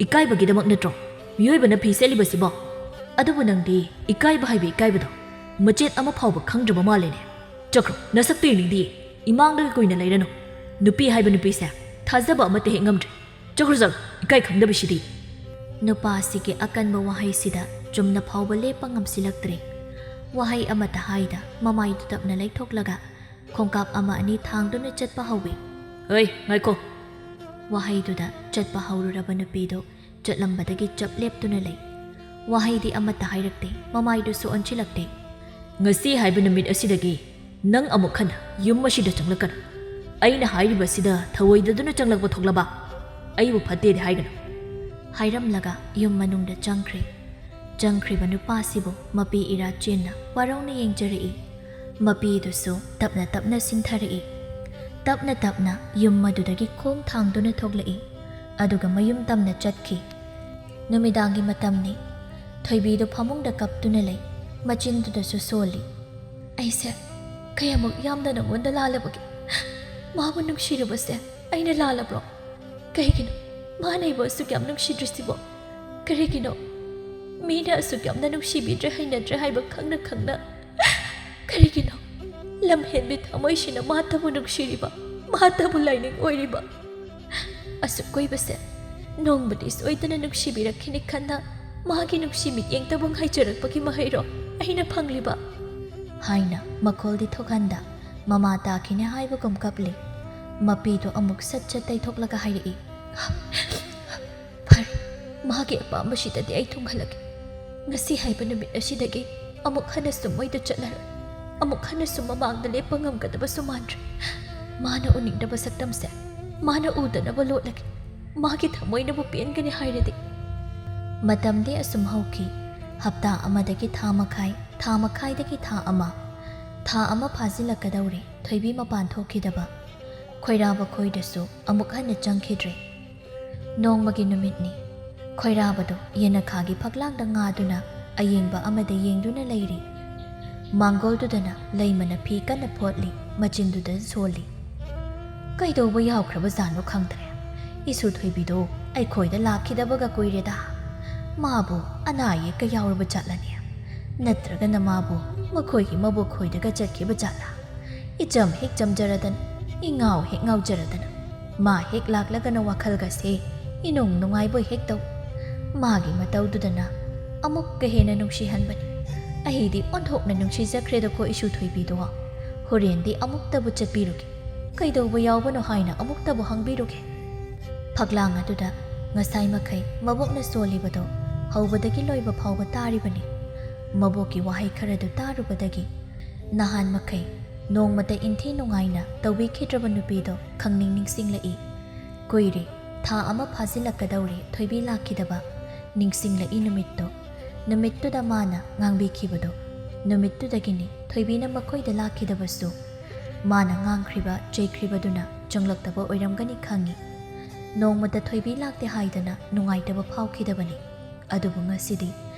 ꯏꯀꯥꯏꯕꯒꯤꯗꯃꯛ ꯅꯠꯇ꯭ꯔꯣ ꯃꯤꯑꯣꯏꯕꯅ ꯐꯤ ꯁꯦꯠꯂꯤꯕꯁꯤꯕꯣ? ꯑꯗꯨꯕꯨ ꯅꯪꯗꯤ ꯏꯀꯥꯏꯕ ꯍꯥꯏꯕ ꯏꯀꯥꯏꯕꯗꯣ ꯃꯆꯦꯠ ꯑꯃ ꯐꯥꯎꯕ ꯈꯪꯗ꯭ꯔꯕ ꯃꯥꯜꯂꯦꯅꯦ꯫ ꯆꯠꯈ꯭ꯔꯣ, ꯅꯁꯛꯇꯨ ꯌꯦꯡꯅꯤꯡꯗꯤꯌꯦ꯫ ꯏꯃꯥꯡꯗꯒ ꯀꯨꯏꯅ ꯂꯩꯔꯅꯨ꯫ ꯅꯨꯄꯤ ꯍꯥꯏꯕ ꯅꯨꯄꯤꯁꯦ ꯊꯥꯖꯕ ꯑꯃꯠꯇ ꯍꯦꯛ ꯉꯝꯗ꯭ꯔꯦ꯫ ꯆꯠꯈ꯭ꯔꯣ ꯆꯠꯂꯣ, ꯏꯀꯥꯏ ꯈꯪꯗꯕꯁꯤꯗꯤ꯫" ꯅꯨꯄꯥ ꯑꯁꯤꯒꯤ ꯑꯀꯟꯕ ꯋꯥꯍꯩꯁꯤꯗ ꯆꯨꯝꯅ ꯐꯥꯎꯕ ꯂꯦꯞꯄ ꯉꯝꯁꯤꯜꯂꯛꯇ꯭ꯔꯦ꯫ ꯋꯥꯍꯩ ꯑꯃꯠꯇ ꯍꯥꯏꯗ ꯃꯃꯥꯏꯗꯨ ꯇꯞꯅ ꯂꯩꯊꯣꯛꯂꯒ ꯈꯣꯡꯀꯥꯞ ꯑꯃ ꯑꯅꯤ ꯊꯥꯡꯗꯨꯅ ꯆꯠꯄ ꯍꯧꯏ꯫ "ꯍꯩ, ꯉꯥꯏꯈꯣ!" ꯋꯥꯍꯩꯗꯨꯗ ꯆꯠꯄ ꯍꯧꯔꯨꯔꯕ ꯅꯨꯄꯤꯗꯨ ꯆꯠꯂꯝꯕꯗꯒꯤ ꯆꯞ ꯂꯦꯞꯇꯨꯅ ꯂꯩ꯫ ꯋꯥꯍꯩꯗꯤ ꯑꯃꯠꯇ ꯍꯥꯏꯔꯛꯇꯦ, ꯃꯃꯥꯏꯗꯨꯁꯨ ꯑꯣꯟꯁꯤꯜꯂꯛꯇꯦ꯫ "ꯉꯁꯤ ꯍꯥꯏꯕ ꯅꯨꯃꯤꯠ ꯑꯁꯤꯗꯒꯤ ꯅꯪ ꯑꯃꯨꯛ ꯍꯟꯅ ꯌꯨꯝ ꯑꯁꯤꯗ ꯆꯪꯂꯛꯀꯅꯨ꯫ ꯑꯩꯅ ꯍꯥꯏꯔꯤꯕꯁꯤꯗ ꯊꯧꯑꯣꯏꯗꯗꯨꯅ ꯆꯪꯂꯛꯄ ꯊꯣꯛꯂꯕ ꯑꯩꯕꯨ ꯐꯠꯇꯦꯗꯤ ꯍꯥꯏꯒꯅꯨ꯫" ꯍꯥꯏꯔꯝꯂꯒ ꯌꯨꯝ ꯃꯅꯨꯡꯗ ꯆꯪꯈ꯭ꯔꯦ꯫ ꯆꯪꯈ꯭ꯔꯤꯕ ꯅꯨꯄꯥꯁꯤꯕꯨ ꯃꯄꯤ ꯏꯔꯥ ꯆꯦꯟꯅ ꯋꯥꯔꯧꯅ ꯌꯦꯡꯖꯔꯛꯏ꯫ ꯃꯄꯤꯗꯨꯁꯨ ꯇꯞꯅ ꯇꯞꯅ ꯁꯤꯟꯊꯔꯛꯏ꯫ ꯇꯞꯅ ꯇꯞꯅ ꯌꯨꯝ ꯑꯗꯨꯗꯒꯤ ꯈꯣꯡ ꯊꯥꯡꯗꯨꯅ ꯊꯣꯛꯂꯛꯏ, ꯑꯗꯨꯒ ꯃꯌꯨꯝ ꯇꯝꯅ ꯆꯠꯈꯤ꯫ ꯅꯨꯃꯤꯗꯥꯡꯒꯤ ꯃꯇꯝꯅꯤ꯫ ꯊꯣꯏꯕꯤꯗꯨ ꯐꯃꯨꯡꯗ ꯀꯞꯇꯨꯅ ꯂꯩ, ꯃꯆꯤꯟꯗꯨꯗꯁꯨ ꯁꯣꯜꯂꯤ꯫ ꯑꯩꯁꯦ ꯀꯌꯥꯃꯨꯛ ꯌꯥꯝꯅ ꯅꯉꯣꯟꯗ ꯂꯥꯜꯂꯕꯒꯦ? ꯃꯥꯕꯨ ꯅꯨꯡꯁꯤꯔꯨꯕꯁꯦ ꯑꯩꯅ ꯂꯥꯜꯂꯕ꯭ꯔꯣ? ꯀꯩꯒꯤꯅꯣ ꯃꯥꯅ ꯑꯩꯕꯨ ꯑꯁꯨꯛ ꯌꯥꯝ ꯅꯨꯡꯁꯤꯗ꯭ꯔꯤꯁꯤꯕꯣ? ꯀꯔꯤꯒꯤꯅꯣ ꯃꯤꯅ ꯑꯁꯨꯛ ꯌꯥꯝꯅ ꯅꯨꯡꯁꯤꯕꯤꯗ꯭ꯔꯦ, ꯍꯩꯅꯗ꯭ꯔꯦ ꯍꯥꯏꯕ ꯈꯪꯅ ꯈꯪꯅ? ꯀꯔꯤꯒꯤꯅꯣ ꯂꯝꯍꯦꯟꯕꯤ ꯊꯃꯣꯏꯁꯤꯅ ꯃꯥꯇꯕꯨ ꯅꯨꯡꯁꯤꯔꯤꯕ, ꯃꯥꯇꯕꯨ ꯂꯥꯏꯅꯤꯡ ꯑꯣꯏꯔꯤꯕ? ꯑꯁꯨꯛ ꯀꯨꯏꯕꯁꯦ ꯅꯣꯡꯃꯗꯤ ꯁꯣꯏꯗꯅ ꯅꯨꯡꯁꯤꯕꯤꯔꯛꯈꯤꯅꯤ ꯈꯟꯅ ꯃꯥꯒꯤ ꯅꯨꯡꯁꯤ ꯃꯤꯠꯌꯦꯡꯇꯕꯨ ꯉꯥꯏꯖꯔꯛꯄꯒꯤ ꯃꯍꯩꯔꯣ ꯑꯩꯅ ꯐꯪꯂꯤꯕ? ꯍꯥꯏꯅ ꯃꯈꯣꯜꯗꯤ ꯊꯣꯛꯍꯟꯗ ꯃꯃꯥ ꯇꯥꯈꯤꯅꯦ ꯍꯥꯏꯕꯒꯨꯝ ꯀꯞꯂꯤ꯫ ꯃꯄꯤꯗꯣ ꯑꯃꯨꯛ ꯁꯠ ꯁꯠ ꯇꯩꯊꯣꯛꯂꯒ ꯍꯥꯏꯔꯛꯏ, "ꯐꯔꯦ, ꯃꯥꯒꯤ ꯑꯄꯥꯝꯕꯁꯤꯗꯗꯤ ꯑꯩ ꯊꯨꯡꯍꯜꯂꯒꯦ꯫ ꯉꯁꯤ ꯍꯥꯏꯕ ꯅꯨꯃꯤꯠ ꯑꯁꯤꯗꯒꯤ ꯑꯃꯨꯛ ꯍꯟꯅ ꯁꯨꯝ ꯃꯣꯏꯗ ꯆꯠꯂꯔꯣꯏ꯫ ꯑꯃꯨꯛ ꯍꯟꯅꯁꯨ ꯃꯃꯥꯡꯗ ꯂꯦꯞꯄ ꯉꯝꯒꯗꯕꯁꯨ ꯃꯥꯟꯗ꯭ꯔꯦ꯫ ꯃꯥꯅ ꯎꯅꯤꯡꯗꯕ ꯁꯛꯇꯝꯁꯦ ꯃꯥꯅ ꯎꯗꯅꯕ ꯂꯣꯠꯂꯒꯦ꯫ ꯃꯥꯒꯤ ꯊꯃꯣꯏꯅꯕꯨ ꯄꯦꯟꯒꯅꯤ ꯍꯥꯏꯔꯗꯤ꯫" ꯃꯇꯝꯗꯤ ꯑꯁꯨꯝ ꯍꯧꯈꯤ꯫ ꯍꯞꯇꯥ ꯑꯃꯗꯒꯤ ꯊꯥ ꯃꯈꯥꯏ, ꯊꯥ ꯃꯈꯥꯏꯗꯒꯤ ꯊꯥ ꯑꯃ꯫ ꯊꯥ ꯑꯃ ꯐꯥꯖꯤꯜꯂꯛꯀꯗꯧꯔꯦ ꯊꯣꯏꯕꯤ ꯃꯄꯥꯟ ꯊꯣꯛꯈꯤꯗꯕ꯫ ꯈꯣꯏꯔꯥꯕ ꯈꯣꯏꯗꯁꯨ ꯑꯃꯨꯛ ꯍꯟꯅ ꯆꯪꯈꯤꯗ꯭ꯔꯦ꯫ ꯅꯣꯡꯃꯒꯤ ꯅꯨꯃꯤꯠꯅꯤ꯫ ꯈꯣꯏꯔꯥꯕꯗꯣ ꯌꯦꯅꯈꯥꯒꯤ ꯐꯛꯂꯥꯡꯗ ꯉꯥꯗꯨꯅ ꯑꯌꯦꯡꯕ ꯑꯃꯗ ꯌꯦꯡꯗꯨꯅ ꯂꯩꯔꯤ꯫ ꯃꯥꯡꯒꯣꯜꯗꯨꯗꯅ ꯂꯩꯃꯅ ꯐꯤ ꯀꯟꯅ ꯐꯣꯠꯂꯤ, ꯃꯆꯤꯟꯗꯨꯗ ꯁꯣꯜꯂꯤ꯫ "ꯀꯩꯗꯧꯕ ꯌꯥꯎꯈ꯭ꯔꯕꯖꯥꯠꯅꯣ ꯈꯪꯗ꯭ꯔꯦ꯫ ꯏꯁꯨ ꯊꯣꯏꯕꯤꯗꯣ ꯑꯩꯈꯣꯏꯗ ꯂꯥꯛꯈꯤꯗꯕꯒ ꯀꯨꯏꯔꯦꯗ꯫ ꯃꯥꯕꯨ ꯑꯅꯥ ꯑꯌꯦꯛꯀ ꯌꯥꯎꯔꯕ ꯖꯥꯠꯂꯅꯦ? ꯅꯠꯇ꯭ꯔꯒꯅ ꯃꯥꯕꯨ ꯃꯈꯣꯏꯒꯤ ꯃꯕꯣꯛ ꯈꯣꯏꯗꯒ ꯆꯠꯈꯤꯕ ꯖꯥꯠꯂ? ꯏꯆꯝ ꯍꯦꯛ ꯆꯝꯖꯔꯗꯅ, ꯏꯉꯥꯎ ꯍꯦꯛ ꯉꯥꯎꯖꯔꯗꯅ, ꯃꯥ ꯍꯦꯛ ꯂꯥꯛꯂꯒꯅ ꯋꯥꯈꯜꯒꯁꯦ ꯏꯅꯨꯡ ꯅꯨꯡꯉꯥꯏꯕꯣꯏ ꯍꯦꯛ ꯇꯧ꯫ ꯃꯥꯒꯤ ꯃꯇꯧꯗꯨꯗꯅ ꯑꯃꯨꯛꯀ ꯍꯦꯟꯅ ꯅꯨꯡꯁꯤꯍꯟꯕꯅꯤ꯫ ꯑꯩꯗꯤ ꯑꯣꯟꯊꯣꯛꯅ ꯅꯨꯡꯁꯤꯖꯈ꯭ꯔꯦꯗꯀꯣ ꯏꯁꯨ ꯊꯣꯏꯕꯤꯗꯣ꯫ ꯍꯣꯔꯦꯟꯗꯤ ꯑꯃꯨꯛꯇꯕꯨ ꯆꯠꯄꯤꯔꯨꯒꯦ꯫ ꯀꯩꯗꯧꯕ ꯌꯥꯎꯕꯅꯣ ꯍꯥꯏꯅ ꯑꯃꯨꯛꯇꯕꯨ ꯍꯪꯕꯤꯔꯨꯒꯦ꯫" ꯐꯛꯂꯥꯡ ꯑꯗꯨꯗ ꯉꯁꯥꯏ ꯃꯈꯩ ꯃꯕꯣꯛꯅ ꯁꯣꯜꯂꯤꯕꯗꯣ ꯍꯧꯕꯗꯒꯤ ꯂꯣꯏꯕ ꯐꯥꯎꯕ ꯇꯥꯔꯤꯕꯅꯤ꯫ ꯃꯕꯣꯛꯀꯤ ꯋꯥꯍꯩ ꯈꯔꯗꯨ ꯇꯥꯔꯨꯕꯗꯒꯤ ꯅꯍꯥꯟ ꯃꯈꯩ ꯅꯣꯡꯃꯇ ꯏꯟꯊꯤ ꯅꯨꯡꯉꯥꯏꯅ ꯇꯧꯕꯤꯈꯤꯗ꯭ꯔꯕ ꯅꯨꯄꯤꯗꯣ ꯈꯪꯅꯤꯡ ꯅꯤꯡꯁꯤꯡꯂꯛꯏ꯫ ꯀꯨꯏꯔꯦ, ꯊꯥ ꯑꯃ ꯐꯥꯖꯤꯜꯂꯛꯀꯗꯧꯔꯦ ꯊꯣꯏꯕꯤ ꯂꯥꯛꯈꯤꯗꯕ꯫ ꯅꯤꯡꯁꯤꯡꯂꯛꯏ ꯅꯨꯃꯤꯠꯇꯣ꯫ ꯅꯨꯃꯤꯠꯇꯨꯗ ꯃꯥꯅ ꯉꯥꯡꯕꯤꯈꯤꯕꯗꯣ꯫ ꯅꯨꯃꯤꯠꯇꯨꯗꯒꯤꯅꯤ ꯊꯣꯏꯕꯤꯅ ꯃꯈꯣꯏꯗ ꯂꯥꯛꯈꯤꯗꯕꯁꯨ꯫ ꯃꯥꯅ ꯉꯥꯡꯈ꯭ꯔꯤꯕ, ꯆꯩꯈ꯭ꯔꯤꯕꯗꯨꯅ ꯆꯪꯂꯛꯇꯕ ꯑꯣꯏꯔꯝꯒꯅꯤ ꯈꯪꯏ꯫ ꯅꯣꯡꯃꯇ ꯊꯣꯏꯕꯤ ꯂꯥꯛꯇꯦ ꯍꯥꯏꯗꯅ ꯅꯨꯡꯉꯥꯏꯇꯕ ꯐꯥꯎꯈꯤꯗꯕꯅꯤ꯫ ꯑꯗꯨꯕꯨ ꯉꯁꯤꯗꯤ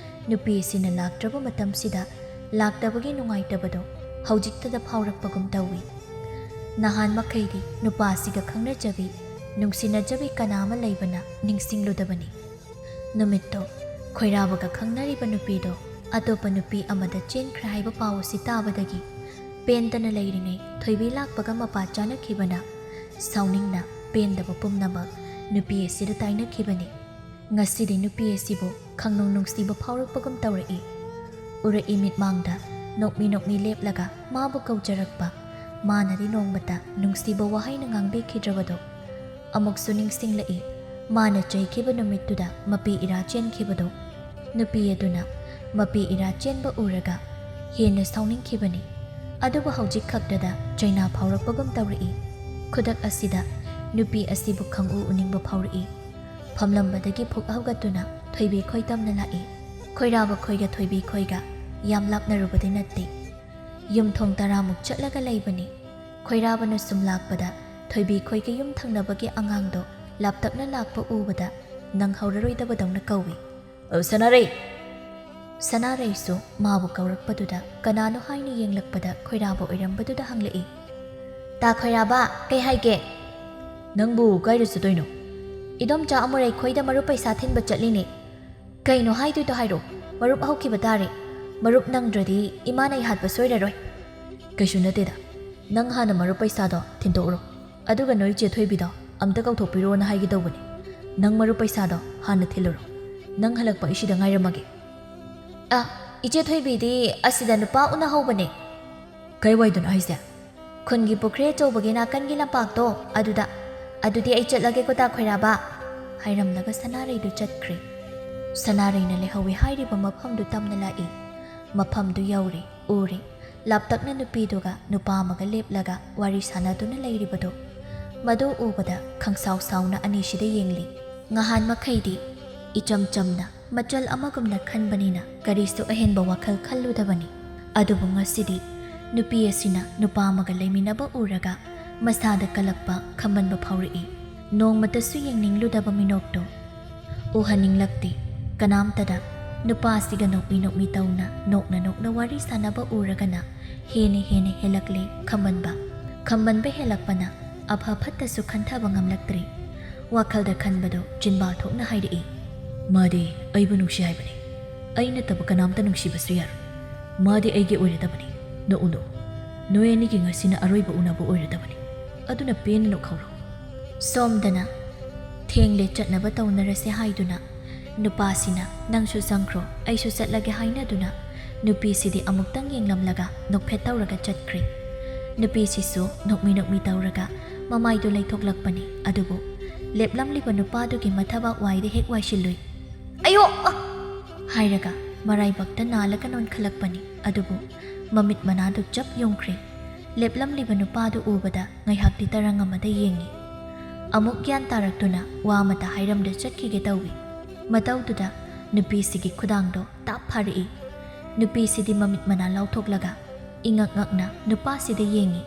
ꯅꯨꯄꯤꯁꯤꯅ ꯂꯥꯛꯇ꯭ꯔꯕ ꯃꯇꯝꯁꯤꯗ ꯂꯥꯛꯇꯕꯒꯤ ꯅꯨꯡꯉꯥꯏꯇꯕꯗꯣ ꯍꯧꯖꯤꯛꯇꯗ ꯐꯥꯎꯔꯛꯄꯒꯨꯝ ꯇꯧꯏ꯫ ꯅꯍꯥꯟ ꯃꯈꯩꯗꯤ ꯅꯨꯄꯥꯁꯤꯒ ꯈꯪꯅꯖꯕꯤ, ꯅꯨꯡꯁꯤꯅꯖꯕꯤ ꯀꯅꯥ ꯑꯃ ꯂꯩꯕꯅ ꯅꯤꯡꯁꯤꯡꯂꯨꯗꯕꯅꯤ꯫ ꯅꯨꯃꯤꯠꯇꯣ ꯈꯣꯏꯔꯥꯕꯒ ꯈꯪꯅꯔꯤꯕ ꯅꯨꯄꯤꯗꯣ ꯑꯇꯣꯞꯄ ꯅꯨꯄꯤ ꯑꯃꯗ ꯆꯦꯟꯈ꯭ꯔꯦ ꯍꯥꯏꯕ ꯄꯥꯎ ꯑꯁꯤ ꯇꯥꯕꯗꯒꯤ ꯄꯦꯟꯗꯅ ꯂꯩꯔꯤꯉꯩ ꯊꯣꯏꯕꯤ ꯂꯥꯛꯄꯒ ꯃꯄꯥ ꯆꯥꯅꯈꯤꯕꯅ ꯁꯥꯎꯅꯤꯡꯅ ꯄꯦꯟꯗꯕ ꯄꯨꯝꯅꯃꯛ ꯅꯨꯄꯤ ꯑꯁꯤꯗ ꯇꯥꯏꯅꯈꯤꯕꯅꯤ꯫ ꯉꯁꯤꯗꯤ ꯅꯨꯄꯤ ꯑꯁꯤꯕꯨ ꯈꯪꯅꯨꯡ ꯅꯨꯡꯁꯤꯕ ꯐꯥꯎꯔꯛꯄꯒꯨꯝ ꯇꯧꯔꯛꯏ꯫ ꯎꯔꯛꯏ ꯃꯤꯠꯃꯥꯡꯗ ꯅꯣꯛꯃꯤ ꯅꯣꯛꯃꯤ ꯂꯦꯞꯂꯒ ꯃꯥꯕꯨ ꯀꯧꯖꯔꯛꯄ, ꯃꯥꯅꯗꯤ ꯅꯣꯡꯃꯇ ꯅꯨꯡꯁꯤꯕ ꯋꯥꯍꯩꯅ ꯉꯥꯡꯕꯤꯈꯤꯗ꯭ꯔꯕꯗꯣ꯫ ꯑꯃꯨꯛꯁꯨ ꯅꯤꯡꯁꯤꯡꯂꯛꯏ, ꯃꯥꯅ ꯆꯩꯈꯤꯕ ꯅꯨꯃꯤꯠꯇꯨꯗ ꯃꯄꯤ ꯏꯔꯥ ꯆꯦꯟꯈꯤꯕꯗꯣ꯫ ꯅꯨꯄꯤ ꯑꯗꯨꯅ ꯃꯄꯤ ꯏꯔꯥ ꯆꯦꯟꯕ ꯎꯔꯒ ꯍꯦꯟꯅ ꯁꯥꯎꯅꯤꯡꯈꯤꯕꯅꯤ꯫ ꯑꯗꯨꯕꯨ ꯍꯧꯖꯤꯛ ꯈꯛꯇꯗ ꯆꯩꯅꯥ ꯐꯥꯎꯔꯛꯄꯒꯨꯝ ꯇꯧꯔꯛꯏ꯫ ꯈꯨꯗꯛ ꯑꯁꯤꯗ ꯅꯨꯄꯤ ꯑꯁꯤꯕꯨ ꯈꯪꯎ ꯎꯅꯤꯡꯕ ꯐꯥꯎꯔꯛꯏ꯫ ꯐꯝꯂꯝꯕꯗꯒꯤ ꯐꯨꯛ ꯍꯧꯒꯠꯇꯨꯅ ꯊꯣꯏꯕꯤ ꯈꯣꯏ ꯇꯝꯅ ꯂꯥꯛꯏ꯫ ꯈꯣꯏꯔꯥꯕ ꯈꯣꯏꯒ ꯊꯣꯏꯕꯤ ꯈꯣꯏꯒ ꯌꯥꯝ ꯂꯥꯞꯅꯔꯨꯕꯗꯤ ꯅꯠꯇꯦ꯫ ꯌꯨꯝꯊꯣꯡ ꯇꯔꯥꯃꯨꯛ ꯆꯠꯂꯒ ꯂꯩꯕꯅꯤ꯫ ꯈꯣꯏꯔꯥꯕꯅ ꯁꯨꯝ ꯂꯥꯛꯄꯗ ꯊꯣꯏꯕꯤ ꯈꯣꯏꯒꯤ ꯌꯨꯝ ꯊꯪꯅꯕꯒꯤ ꯑꯉꯥꯡꯗꯣ ꯂꯥꯞꯇꯛꯅ ꯂꯥꯛꯄ ꯎꯕꯗ ꯅꯪꯍꯧꯔꯔꯣꯏꯗꯕꯗꯧꯅ ꯀꯧꯏ꯫ "ꯑꯧ, ꯁꯅꯥꯔꯩ!" ꯁꯅꯥꯔꯩꯁꯨ ꯃꯥꯕꯨ ꯀꯧꯔꯛꯄꯗꯨꯗ ꯀꯅꯥꯅꯣ ꯍꯥꯏꯅ ꯌꯦꯡꯂꯛꯄꯗ ꯈꯣꯏꯔꯥꯕ ꯑꯣꯏꯔꯝꯕꯗꯨꯗ ꯍꯪꯂꯛꯏ꯫ "ꯇꯥ ꯈꯣꯏꯔꯥꯕ, ꯀꯩ ꯍꯥꯏꯒꯦ?" "ꯅꯪꯕꯨ ꯀꯥꯏꯗ ꯆꯠꯇꯣꯏꯅꯣ?" "ꯏꯗꯣꯝꯆꯥ ꯑꯃꯨꯔꯩ ꯈꯣꯏꯗ ꯃꯔꯨꯞ ꯄꯩꯁꯥ ꯊꯤꯟꯕ ꯆꯠꯂꯤꯅꯦ꯫" "ꯀꯩꯅꯣ ꯍꯥꯏꯗꯣꯏꯗꯣ ꯍꯥꯏꯔꯣ, ꯃꯔꯨꯞ ꯍꯧꯈꯤꯕ ꯇꯥꯔꯦ꯫ ꯃꯔꯨꯞ ꯅꯪꯗ꯭ꯔꯗꯤ ꯏꯃꯥꯅ ꯑꯩ ꯍꯥꯠꯄ ꯁꯣꯏꯔꯔꯣꯏ꯫" "ꯀꯩꯁꯨ ꯅꯠꯇꯦꯗ, ꯅꯪ ꯍꯥꯟꯅ ꯃꯔꯨꯞ ꯄꯩꯁꯥꯗꯣ ꯊꯤꯟꯗꯣꯛꯎꯔꯣ, ꯑꯗꯨꯒ ꯅꯣꯏ ꯆꯦ ꯊꯣꯏꯕꯤꯗꯣ ꯑꯝꯇ ꯀꯧꯊꯣꯛꯄꯤꯔꯣꯅ ꯍꯥꯏꯒꯦ ꯇꯧꯕꯅꯦ꯫ ꯅꯪ ꯃꯔꯨꯞ ꯄꯩꯁꯥꯗꯣ ꯍꯥꯟꯅ ꯊꯤꯜꯂꯨꯔꯣ, ꯅꯪ ꯍꯜꯂꯛꯄ ꯑꯩ ꯁꯤꯗ ꯉꯥꯏꯔꯝꯃꯒꯦ꯫" "ꯑ, ꯏꯆꯦ ꯊꯣꯏꯕꯤꯗꯤ ꯑꯁꯤꯗ ꯅꯨꯄꯥ ꯎꯅꯍꯧꯕꯅꯦ꯫" "ꯀꯩ ꯋꯥꯏꯗꯅꯣ ꯍꯥꯏꯁꯦ?" "ꯈꯨꯟꯒꯤ ꯄꯨꯈ꯭ꯔꯤ ꯑꯆꯧꯕꯒꯤ ꯅꯥꯀꯟꯒꯤ ꯂꯝꯄꯥꯛꯇꯣ ꯑꯗꯨꯗ꯫ ꯑꯗꯨꯗꯤ ꯑꯩ ꯆꯠꯂꯒꯦꯀꯣ ꯇꯥ ꯈꯣꯏꯔꯥꯕ꯫" ꯍꯥꯏꯔꯝꯂꯒ ꯁꯅꯥꯔꯩꯗꯨ ꯆꯠꯈ꯭ꯔꯦ꯫ ꯁꯅꯥꯔꯩꯅ ꯂꯩꯍꯧꯋꯦ ꯍꯥꯏꯔꯤꯕ ꯃꯐꯝꯗꯨ ꯇꯝꯅ ꯂꯥꯛꯏ꯫ ꯃꯐꯝꯗꯨ ꯌꯧꯔꯦ, ꯎꯔꯦ꯫ ꯂꯥꯞꯇꯛꯅ ꯅꯨꯄꯤꯗꯨꯒ ꯅꯨꯄꯥ ꯑꯃꯒ ꯂꯦꯞꯂꯒ ꯋꯥꯔꯤ ꯁꯥꯟꯅꯗꯨꯅ ꯂꯩꯔꯤꯕꯗꯨ꯫ ꯃꯗꯨ ꯎꯕꯗ ꯈꯪꯁꯥꯎ ꯁꯥꯎꯅ ꯑꯅꯤꯁꯤꯗ ꯌꯦꯡꯂꯤ꯫ ꯉꯍꯥꯟ ꯃꯈꯩꯗꯤ ꯏꯆꯝ ꯆꯝꯅ ꯃꯆꯜ ꯑꯃꯒꯨꯝꯅ ꯈꯟꯕꯅꯤꯅ ꯀꯔꯤꯁꯨ ꯑꯍꯦꯟꯕ ꯋꯥꯈꯜ ꯈꯜꯂꯨꯗꯕꯅꯤ꯫ ꯑꯗꯨꯕꯨ ꯉꯁꯤꯗꯤ ꯅꯨꯄꯤ ꯑꯁꯤꯅ ꯅꯨꯄꯥ ꯑꯃꯒ ꯂꯩꯃꯤꯟꯅꯕ ꯎꯔꯒ ꯃꯁꯥꯗ ꯀꯜꯂꯛꯄ, ꯈꯝꯕꯟꯕ ꯐꯥꯎꯔꯛꯏ꯫ ꯅꯣꯡꯃꯇꯁꯨ ꯌꯦꯡꯅꯤꯡꯂꯨꯗꯕ ꯃꯤꯅꯣꯛꯇꯣ ꯎꯍꯟꯅꯤꯡꯂꯛꯇꯦ ꯀꯅꯥꯝꯇꯗ꯫ ꯅꯨꯄꯥꯁꯤꯒ ꯅꯣꯛꯃꯤ ꯅꯣꯛꯃꯤ ꯇꯧꯅ, ꯅꯣꯛꯅ ꯅꯣꯛꯅ ꯋꯥꯔꯤ ꯁꯥꯟꯅꯕ ꯎꯔꯒꯅ ꯍꯦꯟꯅ ꯍꯦꯟꯅ ꯍꯦꯜꯂꯛꯂꯦ ꯈꯝꯕꯟꯕ꯫ ꯈꯝꯕꯟꯕ ꯍꯦꯜꯂꯛꯄꯅ ꯑꯐ ꯐꯠꯇꯁꯨ ꯈꯟꯊꯕ ꯉꯝꯂꯛꯇ꯭ꯔꯦ꯫ ꯋꯥꯈꯜꯗ ꯈꯟꯕꯗꯣ ꯆꯤꯟꯕꯥꯜ ꯊꯣꯛꯅ ꯍꯥꯏꯔꯛꯏ꯫ "ꯃꯥꯗꯤ ꯑꯩꯕꯨ ꯅꯨꯡꯁꯤ ꯍꯥꯏꯕꯅꯤ꯫ ꯑꯩ ꯅꯠꯇꯕ ꯀꯅꯥꯝꯇ ꯅꯨꯡꯁꯤꯕꯁꯨ ꯌꯥꯔꯣꯏ꯫ ꯃꯥꯗꯤ ꯑꯩꯒꯤ ꯑꯣꯏꯔꯗꯕꯅꯤ꯫ ꯅꯣꯛꯎ, ꯅꯣꯛꯎ꯫ ꯅꯣꯏ ꯑꯅꯤꯒꯤ ꯉꯁꯤꯅ ꯑꯔꯣꯏꯕ ꯎꯅꯕ ꯑꯣꯏꯔꯗꯕꯅꯤ꯫ ꯑꯗꯨꯅ ꯄꯦꯟꯅ ꯅꯣꯛꯍꯧꯔꯣ꯫" ꯁꯣꯝꯗꯅ ꯊꯦꯡꯂꯦ, ꯆꯠꯅꯕ ꯇꯧꯅꯔꯁꯦ ꯍꯥꯏꯗꯨꯅ ꯅꯨꯄꯥꯁꯤꯅ "ꯅꯪꯁꯨ ꯆꯪꯈ꯭ꯔꯣ, ꯑꯩꯁꯨ ꯆꯠꯂꯒꯦ" ꯍꯥꯏꯅꯗꯨꯅ ꯅꯨꯄꯤꯁꯤꯗꯤ ꯑꯃꯨꯛꯇꯪ ꯌꯦꯡꯂꯝꯂꯒ ꯅꯣꯛꯐꯦꯠ ꯇꯧꯔꯒ ꯆꯠꯈ꯭ꯔꯦ꯫ ꯅꯨꯄꯤꯁꯤꯁꯨ ꯅꯣꯛꯃꯤ ꯅꯣꯛꯃꯤ ꯇꯧꯔꯒ ꯃꯃꯥꯏꯗꯨ ꯂꯩꯊꯣꯛꯂꯛꯄꯅꯤ꯫ ꯑꯗꯨꯕꯨ ꯂꯦꯞꯂꯝꯂꯤꯕ ꯅꯨꯄꯥꯗꯨꯒꯤ ꯃꯊꯕꯥꯛ ꯋꯥꯏꯗ ꯍꯦꯛ ꯋꯥꯏꯁꯤꯜꯂꯨꯏ꯫ "ꯑꯌꯣ!" ꯍꯥꯏꯔꯒ ꯃꯔꯥꯏꯕꯛꯇ ꯅꯥꯜꯂꯒ ꯅꯣꯟꯈꯠꯂꯛꯄꯅꯤ꯫ ꯑꯗꯨꯕꯨ ꯃꯃꯤꯠ ꯃꯅꯥꯗꯨ ꯆꯞ ꯌꯨꯡꯈ꯭ꯔꯦ꯫ ꯂꯦꯞꯂꯝꯂꯤꯕ ꯅꯨꯄꯥꯗꯨ ꯎꯕꯗ ꯉꯥꯏꯍꯥꯛꯇꯤ ꯇꯔꯪ ꯑꯃꯗ ꯌꯦꯡꯉꯤ꯫ ꯑꯃꯨꯛ ꯒ꯭ꯌꯥꯟ ꯇꯥꯔꯛꯇꯨꯅ ꯋꯥ ꯑꯃꯇ ꯍꯥꯏꯔꯝꯗ ꯆꯠꯈꯤꯒꯦ ꯇꯧꯏ꯫ ꯃꯇꯧꯗꯨꯗ ꯅꯨꯄꯤꯁꯤꯒꯤ ꯈꯨꯗꯥꯡꯗꯣ ꯇꯥꯞ ꯐꯥꯔꯛꯏ꯫ ꯅꯨꯄꯤꯁꯤꯗꯤ ꯃꯃꯤꯠ ꯃꯅꯥ ꯂꯥꯎꯊꯣꯛꯂꯒ ꯏꯉꯛ ꯉꯛꯅ ꯅꯨꯄꯥꯁꯤꯗ ꯌꯦꯡꯉꯤ꯫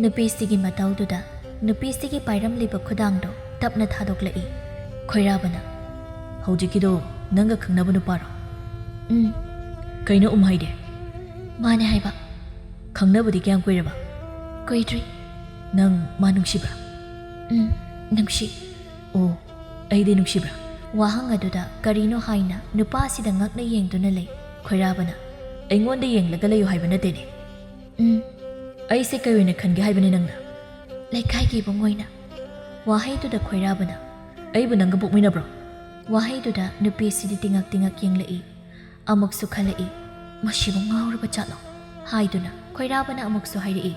ꯅꯨꯄꯤꯁꯤꯒꯤ ꯃꯇꯧꯗꯨꯗ ꯅꯨꯄꯤꯁꯤꯒꯤ ꯄꯥꯏꯔꯝꯂꯤꯕ ꯈꯨꯗꯥꯡꯗꯣ ꯇꯞꯅ ꯊꯥꯗꯣꯛꯂꯛꯏ꯫ ꯈꯣꯏꯔꯥꯕꯅ, "ꯍꯧꯖꯤꯛꯀꯤꯗꯣ ꯅꯪꯒ ꯈꯪꯅꯕ ꯅꯨꯄꯥꯔꯣ?" "ꯎꯝ꯫" "ꯀꯩꯅꯣ ꯎꯝ ꯍꯥꯏꯗꯤ?" "ꯃꯥꯅꯦ ꯍꯥꯏꯕ꯫" "ꯈꯪꯅꯕꯗꯤ ꯀꯌꯥꯝ ꯀꯨꯏꯔꯕ?" "ꯀꯨꯏꯗ꯭ꯔꯤ꯫" "ꯅꯪ ꯃꯥ ꯅꯨꯡꯁꯤꯕ꯭ꯔꯥ?" "ꯎꯝ, ꯅꯨꯡꯁꯤ꯫" "ꯑꯣ, ꯑꯩꯗꯤ ꯅꯨꯡꯁꯤꯕ꯭ꯔꯥ?" ꯋꯥꯍꯪ ꯑꯗꯨꯗ ꯀꯔꯤꯅꯣ ꯍꯥꯏꯅ ꯅꯨꯄꯥꯁꯤꯗ ꯉꯛꯅ ꯌꯦꯡꯗꯨꯅ ꯂꯩ꯫ ꯈꯣꯏꯔꯥꯕꯅ, "ꯑꯩꯉꯣꯟꯗ ꯌꯦꯡꯂꯒ ꯂꯩꯌꯨ ꯍꯥꯏꯕ ꯅꯠꯇꯦꯅꯦ꯫" "ꯎꯝ꯫" "ꯑꯩꯁꯦ ꯀꯩ ꯑꯣꯏꯅ ꯈꯟꯒꯦ ꯍꯥꯏꯕꯅꯤ ꯅꯪꯅ?" "ꯂꯩꯀꯥꯏꯒꯤ ꯏꯕꯨꯡ ꯑꯣꯏꯅ꯫" ꯋꯥꯍꯩꯗꯨꯗ ꯈꯣꯏꯔꯥꯕꯅ, "ꯑꯩꯕꯨ ꯅꯪꯒ ꯄꯣꯛꯃꯤꯟꯅꯕ꯭ꯔꯣ?" ꯋꯥꯍꯩꯗꯨꯗ ꯅꯨꯄꯤꯁꯤꯗꯤ ꯇꯤꯉꯛ ꯇꯤꯉꯛ ꯌꯦꯡꯂꯛꯏ꯫ ꯑꯃꯨꯛꯁꯨ ꯈꯜꯂꯛꯏ, "ꯃꯁꯤꯕꯨ ꯉꯥꯎꯔꯕ ꯖꯥꯠꯂꯣ?" ꯍꯥꯏꯗꯨꯅ ꯈꯣꯏꯔꯥꯕꯅ ꯑꯃꯨꯛꯁꯨ ꯍꯥꯏꯔꯛꯏ,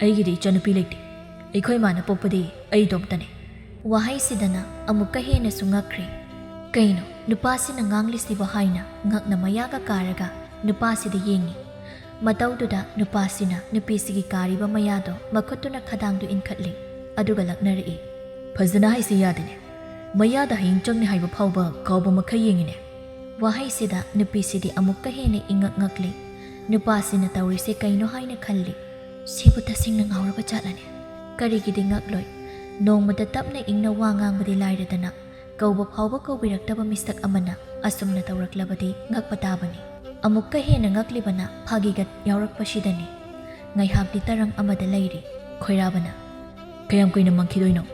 "ꯑꯩꯒꯤꯗꯤ ꯏꯆꯥꯅꯨꯄꯤ ꯂꯩꯇꯦ꯫ ꯑꯩꯈꯣꯏ ꯃꯥꯅ ꯄꯣꯛꯄꯗꯤ ꯑꯩ ꯏꯇꯣꯝꯇꯅꯤ꯫" ꯋꯥꯍꯩꯁꯤꯗꯅ ꯑꯃꯨꯛꯀ ꯍꯦꯟꯅꯁꯨ ꯉꯛꯈ꯭ꯔꯦ꯫ ꯀꯩꯅꯣ ꯅꯨꯄꯥꯁꯤꯅ ꯉꯥꯡꯂꯤꯁꯤꯕꯣ ꯍꯥꯏꯅ ꯉꯛꯅ ꯃꯌꯥꯒ ꯀꯥꯔꯒ ꯅꯨꯄꯥꯁꯤꯗ ꯌꯦꯡꯉꯤ꯫ ꯃꯇꯧꯗꯨꯗ ꯅꯨꯄꯥꯁꯤꯅ ꯅꯨꯄꯤꯁꯤꯒꯤ ꯀꯥꯔꯤꯕ ꯃꯌꯥꯗꯣ ꯃꯈꯨꯠꯇꯨꯅ ꯈꯗꯥꯡꯗꯨ ꯏꯟꯈꯠꯂꯤ, ꯑꯗꯨꯒ ꯂꯛꯅꯔꯛꯏ꯫ "ꯐꯖꯅ ꯍꯥꯏꯁꯤ ꯌꯥꯗꯦꯅꯦ꯫ ꯃꯌꯥꯗ ꯍꯌꯦꯡ ꯆꯪꯅꯤ ꯍꯥꯏꯕ ꯐꯥꯎꯕ ꯀꯥꯎꯕ ꯃꯈꯩ ꯌꯦꯡꯉꯤꯅꯦ꯫" ꯋꯥꯍꯩꯁꯤꯗ ꯅꯨꯄꯤꯁꯤꯗꯤ ꯑꯃꯨꯛꯀ ꯍꯦꯟꯅ ꯏꯉꯛ ꯉꯛꯂꯤ꯫ ꯅꯨꯄꯥꯁꯤꯅ ꯇꯧꯔꯤꯁꯦ ꯀꯩꯅꯣ ꯍꯥꯏꯅ ꯈꯜꯂꯤ꯫ "ꯁꯤꯕꯨ ꯇꯁꯦꯡꯅ ꯉꯥꯎꯔꯕ ꯖꯥꯠꯂꯅꯦ?" ꯀꯔꯤꯒꯤꯗꯤ ꯉꯛꯂꯣꯏ? ꯅꯣꯡꯃꯇ ꯇꯞꯅ ꯏꯪꯅ ꯋꯥ ꯉꯥꯡꯕꯗꯤ ꯂꯥꯏꯔꯗꯅ, ꯀꯧꯕ ꯐꯥꯎꯕ ꯀꯧꯕꯤꯔꯛꯇꯕ ꯃꯤꯁꯛ ꯑꯃꯅ ꯑꯁꯨꯝꯅ ꯇꯧꯔꯛꯂꯕꯗꯤ ꯉꯛꯄ ꯇꯥꯕꯅꯤ꯫ ꯑꯃꯨꯛꯀ ꯍꯦꯟꯅ ꯉꯛꯂꯤꯕꯅ ꯐꯥꯒꯤꯒ ꯌꯥꯎꯔꯛꯄꯁꯤꯗꯅꯤ꯫ ꯉꯥꯏꯍꯥꯛꯇꯤ ꯇꯔꯪ ꯑꯃꯗ ꯂꯩꯔꯤ꯫ ꯈꯣꯏꯔꯥꯕꯅ, "ꯀꯌꯥꯝ ꯀꯨꯏꯅ ꯃꯪꯈꯤꯗꯣꯏꯅꯣ?"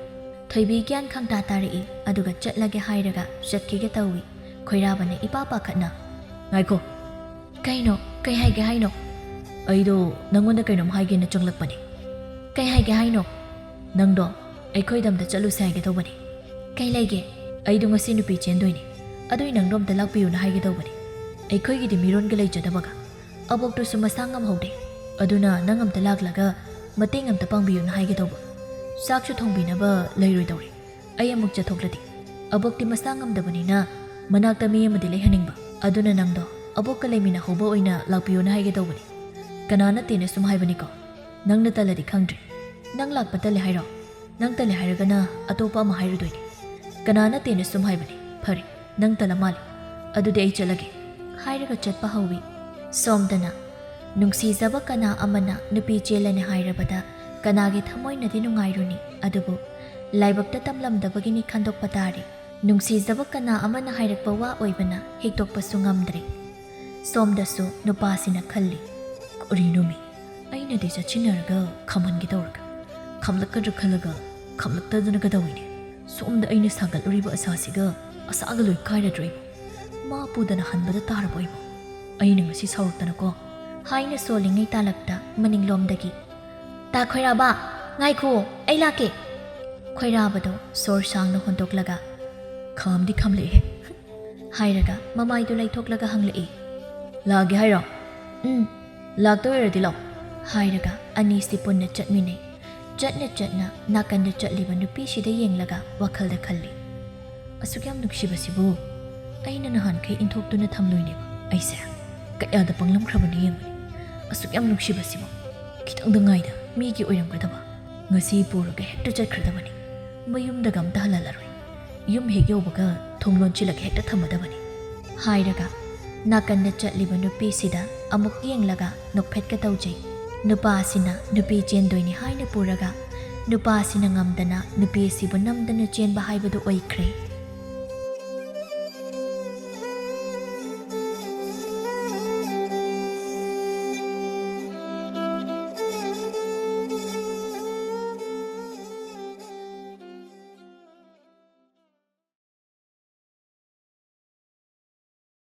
ꯊꯣꯏꯕꯤ ꯒ꯭ꯌꯥꯟ ꯈꯪꯇꯥ ꯇꯥꯔꯛꯏ, ꯑꯗꯨꯒ ꯆꯠꯂꯒꯦ ꯍꯥꯏꯔꯒ ꯆꯠꯈꯤꯒꯦ ꯇꯧꯏ꯫ ꯈꯣꯏꯔꯥꯕꯅ ꯏꯄꯥ ꯄꯥꯈꯠꯅ, "ꯉꯥꯏꯈꯣ!" "ꯀꯩꯅꯣ? ꯀꯩ ꯍꯥꯏꯒꯦ ꯍꯥꯏꯅꯣ?" "ꯑꯩꯗꯣ ꯅꯪꯉꯣꯟꯗ ꯀꯩꯅꯣꯝ ꯍꯥꯏꯒꯦꯅ ꯆꯪꯂꯛꯄꯅꯦ꯫" "ꯀꯩ ꯍꯥꯏꯒꯦ ꯍꯥꯏꯅꯣ?" "ꯅꯪꯗꯣ ꯑꯩꯈꯣꯏꯗ ꯑꯝꯇ ꯆꯠꯂꯨꯁꯦ ꯍꯥꯏꯒꯦ ꯇꯧꯕꯅꯦ꯫" "ꯀꯩ ꯂꯩꯒꯦ?" "ꯑꯩꯗꯣ ꯉꯁꯤ ꯅꯨꯄꯤ ꯆꯦꯟꯗꯣꯏꯅꯦ, ꯑꯗꯨꯏ ꯅꯪꯗꯣ ꯑꯝꯇ ꯂꯥꯛꯄꯤꯌꯨꯅ ꯍꯥꯏꯒꯦ ꯇꯧꯕꯅꯦ꯫ ꯑꯩꯈꯣꯏꯒꯤꯗꯤ ꯃꯤꯔꯣꯟꯒ ꯂꯩꯖꯗꯕꯒ, ꯑꯕꯣꯛꯇꯨꯁꯨ ꯃꯁꯥ ꯉꯝꯍꯧꯗꯦ, ꯑꯗꯨꯅ ꯅꯪ ꯑꯝꯇ ꯂꯥꯛꯂꯒ ꯃꯇꯦꯡ ꯑꯝꯇ ꯄꯥꯡꯕꯤꯌꯨꯅ ꯍꯥꯏꯒꯦ ꯇꯧꯕ꯫ ꯆꯥꯛꯁꯨ ꯊꯣꯡꯕꯤꯅꯕ ꯂꯩꯔꯣꯏꯗꯧꯔꯦ꯫ ꯑꯩ ꯑꯃꯨꯛ ꯆꯠꯊꯣꯛꯂꯗꯤ ꯑꯕꯣꯛꯇꯤ ꯃꯁꯥ ꯉꯝꯗꯕꯅꯤꯅ ꯃꯅꯥꯛꯇ ꯃꯤ ꯑꯃꯗꯤ ꯂꯩꯍꯟꯅꯤꯡꯕ, ꯑꯗꯨꯅ ꯅꯪꯗꯣ ꯑꯕꯣꯛꯀ ꯂꯩꯃꯤꯟꯅꯍꯧꯕ ꯑꯣꯏꯅ ꯂꯥꯛꯄꯤꯌꯣꯅ ꯍꯥꯏꯒꯦ ꯇꯧꯕꯅꯤ꯫ ꯀꯅꯥ ꯅꯠꯇꯦꯅ ꯁꯨꯝ ꯍꯥꯏꯕꯅꯤꯀꯣ꯫ ꯅꯪꯅ ꯇꯜꯂꯗꯤ ꯈꯪꯗ꯭ꯔꯦ꯫ ꯅꯪ ꯂꯥꯛꯄ ꯇꯜꯂꯦ ꯍꯥꯏꯔꯣ? ꯅꯪ ꯇꯜꯂꯦ ꯍꯥꯏꯔꯒꯅ ꯑꯇꯣꯞꯄ ꯑꯃ ꯍꯥꯏꯔꯨꯗꯣꯏꯅꯦ꯫ ꯀꯅꯥ ꯅꯠꯇꯦꯅ ꯁꯨꯝ ꯍꯥꯏꯕꯅꯤ꯫ ꯐꯔꯦ, ꯅꯪ ꯇꯜꯂ ꯃꯥꯜꯂꯦ꯫ ꯑꯗꯨꯗꯤ ꯑꯩ ꯆꯠꯂꯒꯦ꯫ ꯍꯥꯏꯔꯒ ꯆꯠꯄ ꯍꯧꯏ꯫ ꯁꯣꯝꯗꯅ, ꯅꯨꯡꯁꯤꯖꯕ ꯀꯅꯥ ꯑꯃꯅ ꯅꯨꯄꯤ ꯆꯦꯜꯂꯅꯤ ꯍꯥꯏꯔꯕꯗ ꯀꯅꯥꯒꯤ ꯊꯃꯣꯏꯅꯗꯤ ꯅꯨꯡꯉꯥꯏꯔꯨꯅꯤ? ꯑꯗꯨꯕꯨ ꯂꯥꯏꯕꯛꯇ ꯇꯝꯂꯝꯗꯕꯒꯤꯅꯤ ꯈꯟꯗꯣꯛꯄ ꯇꯥꯔꯦ꯫ ꯅꯨꯡꯁꯤꯖꯕ ꯀꯅꯥ ꯑꯃꯅ ꯍꯥꯏꯔꯛꯄ ꯋꯥ ꯑꯣꯏꯕꯅ ꯍꯤꯛꯇꯣꯛꯄꯁꯨ ꯉꯝꯗ꯭ꯔꯦ꯫ ꯁꯣꯝꯗꯁꯨ ꯅꯨꯄꯥꯁꯤꯅ ꯈꯜꯂꯤ, "ꯀꯔꯤꯅꯣꯃꯤ? ꯑꯩꯅꯗꯤ ꯆꯠꯁꯤꯟꯅꯔꯒ ꯈꯝꯍꯟꯒꯦ ꯇꯧꯔꯒ, ꯈꯝꯂꯛꯀꯗ꯭ꯔꯥ ꯈꯜꯂꯒ ꯈꯝꯂꯛꯇꯗꯅ ꯀꯩꯗꯧꯏꯅꯦ? ꯁꯣꯝꯗ ꯑꯩꯅ ꯁꯥꯒꯠꯂꯨꯔꯤꯕ ꯑꯁꯥꯁꯤꯒ ꯑꯁꯥꯒ ꯂꯣꯏ ꯀꯥꯏꯔꯗ꯭ꯔꯣꯏꯕꯣ? ꯃꯥ ꯄꯨꯗꯅ ꯍꯟꯕꯗ ꯇꯥꯔꯕꯣ ꯑꯩꯕꯣ? ꯑꯩꯅ ꯉꯁꯤ ꯁꯥꯎꯔꯛꯇꯅꯀꯣ?" ꯍꯥꯏꯅ ꯁꯣꯜꯂꯤꯉꯩ ꯇꯥꯂꯛꯇ ꯃꯅꯤꯡꯂꯣꯝꯗꯒꯤ, "ꯇꯥ ꯈꯣꯏꯔꯥꯕ, ꯉꯥꯏꯈꯣ, ꯑꯩ ꯂꯥꯛꯀꯦ!" ꯈꯣꯏꯔꯥꯕꯗꯣ ꯁꯣꯔ ꯁꯥꯡꯅ ꯍꯣꯟꯗꯣꯛꯂꯒ, "ꯈꯥꯝꯗꯤ ꯈꯥꯝꯂꯛꯑꯦ" ꯍꯥꯏꯔꯒ ꯃꯃꯥꯏꯗꯨ ꯂꯩꯊꯣꯛꯂꯒ ꯍꯪꯂꯛꯏ, "ꯂꯥꯛꯑꯒꯦ ꯍꯥꯏꯔꯣ?" "ꯎꯝ, ꯂꯥꯛꯇꯣꯏ ꯑꯣꯏꯔꯗꯤ ꯂꯥꯛꯑꯣ" ꯍꯥꯏꯔꯒ ꯑꯅꯤꯁꯤ ꯄꯨꯟꯅ ꯆꯠꯃꯤꯟꯅꯩ꯫ ꯆꯠꯅ ꯆꯠꯅ ꯅꯥꯀꯟꯗ ꯆꯠꯂꯤꯕ ꯅꯨꯄꯤꯁꯤꯗ ꯌꯦꯡꯂꯒ ꯋꯥꯈꯜꯗ ꯈꯜꯂꯤ, "ꯑꯁꯨꯛ ꯌꯥꯝ ꯅꯨꯡꯁꯤꯕꯁꯤꯕꯨ ꯑꯩꯅ ꯅꯍꯥꯟꯈꯩ ꯏꯟꯊꯣꯛꯇꯨꯅ ꯊꯝꯂꯣꯏꯅꯦꯕ ꯑꯩꯁꯦ꯫ ꯀꯌꯥꯗ ꯄꯪꯂꯝꯈ꯭ꯔꯕꯅꯣ ꯌꯦꯡꯉꯨꯅꯦ꯫ ꯑꯁꯨꯛ ꯌꯥꯝ ꯅꯨꯡꯁꯤꯕꯁꯤꯕꯨ ꯈꯤꯇꯪꯗ ꯉꯥꯏꯗ ꯃꯤꯒꯤ ꯑꯣꯏꯔꯝꯒꯗꯕ, ꯉꯁꯤ ꯄꯨꯔꯒ ꯍꯦꯛꯇ ꯆꯠꯈ꯭ꯔꯗꯕꯅꯤ꯫ ꯃꯌꯨꯝꯗꯒ ꯑꯝꯇ ꯍꯜꯍꯜꯂꯔꯣꯏ꯫ ꯌꯨꯝ ꯍꯦꯛ ꯌꯧꯕꯒ ꯊꯣꯡ ꯂꯣꯟꯁꯤꯜꯂꯒ ꯍꯦꯛꯇ ꯊꯝꯃꯗꯕꯅꯤ" ꯍꯥꯏꯔꯒ ꯅꯥꯀꯟꯗ ꯆꯠꯂꯤꯕ ꯅꯨꯄꯤꯁꯤꯗ ꯑꯃꯨꯛ ꯌꯦꯡꯂꯒ ꯅꯣꯛꯐꯦꯠꯀ ꯇꯧꯖꯩ꯫ ꯅꯨꯄꯥꯁꯤꯅ ꯅꯨꯄꯤ ꯆꯦꯟꯗꯣꯏꯅꯤ ꯍꯥꯏꯅ ꯄꯨꯔꯒ ꯅꯨꯄꯥꯁꯤꯅ ꯉꯝꯗꯅ ꯅꯨꯄꯤ ꯑꯁꯤꯕꯨ ꯅꯝꯗꯅ ꯆꯦꯟꯕ ꯍꯥꯏꯕꯗꯨ ꯑꯣꯏꯈ꯭ꯔꯦ꯫